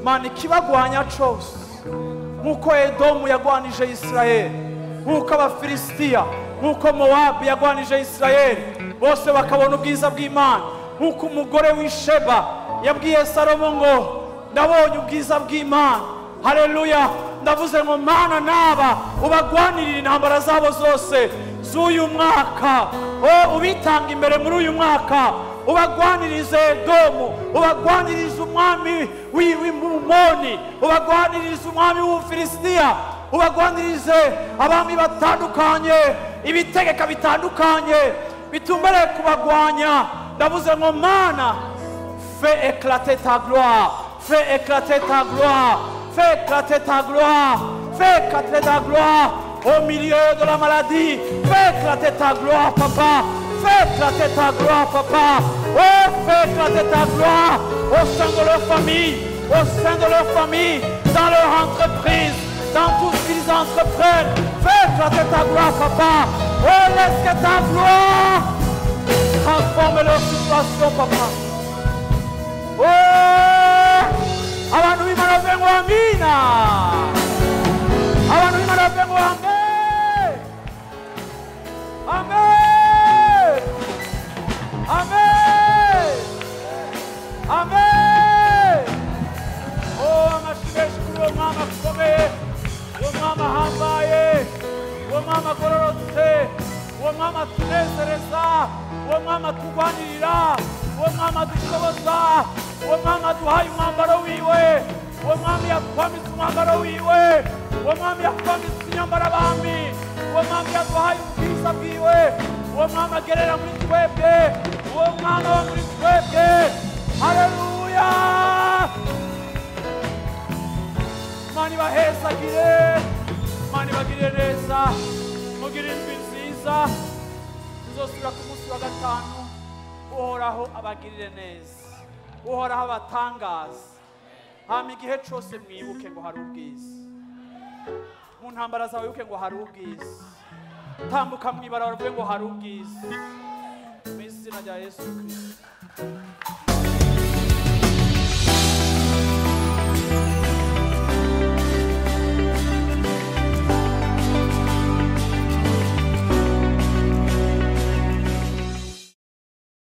[SPEAKER 1] Mana ikibagwanya cose nk'uko Edomu yagwanije Isirayeli, nk'uko Abafilisitiya, nk'uko Mowabu yagwanije Isirayeli, bose bakabona ubwiza bw'Imana. Nk'uko umugore w'Isheba yabwiye Salomo ngo ndabonye ubwiza bw'Imana. Haleluya. Ndavuze ngo Mana naba ubagwanirira intambara zabo zose z'uyu mwaka, oh, ubitanga imbere muri uyu mwaka, ubagwanirize Edomu, ubagwanirize umwami w'Imumoni, ubagwanirize umwami w'Ubufilisitiya, ubagwanirize abami batandukanye, ibitegeka bitandukanye bitumbereye kubagwanya. Ndavuze ngo Mana fais éclater ta gloire, fais éclater ta gloire, fais éclater ta gloire, fais éclater ta gloire au milieu de la maladie. Fais éclater ta gloire, papa. Fais éclater ta gloire, papa. Oh, fais éclater ta gloire au sein de leur famille, au sein de leur famille, dans leur entreprise, dans tout ce qu'ils entreprennent. Fais éclater ta gloire, papa. Oh, laisse que ta gloire transforme leur situation, papa. Oh, abantu b'Imana bavuge ngo amina. Abantu b'Imana bavuge ngo amen. Amen. Amen. Amen. Oh, amashyi menshi kuri uwo mwami akomeye, uwo mwami ahambaye, uwo mwami agororotse, uwo mwami atunezereza, uwo mwami atugwanirira, uwo mwami adushoboza, uwo mwami aduhaye umwambaro wiwe, uwo mwami yatwamitse umwambaro wiwe, uwo mwami yatwamitse imyambaro abami, uwo mwami yaduhaye ubwiza bwiwe, uwo mwami agerera muri twebwe, uwo mwami aba muri twebwe. Haleluya! Imana ibahezagire, Imana ibagirire neza, mugire indwi nziza. Tuzosubira ku munsi wa gatanu. Uhoraho abagirire neza, Uhoraho abatangaza. Hama igihe cose mwibuke ngo hari ubwiza mu ntambara zawe, wibuke ngo hari ubwiza. Tambuka mw'ibarabara uvuge ngo hari ubwiza, mu izina rya Yesu Kristo.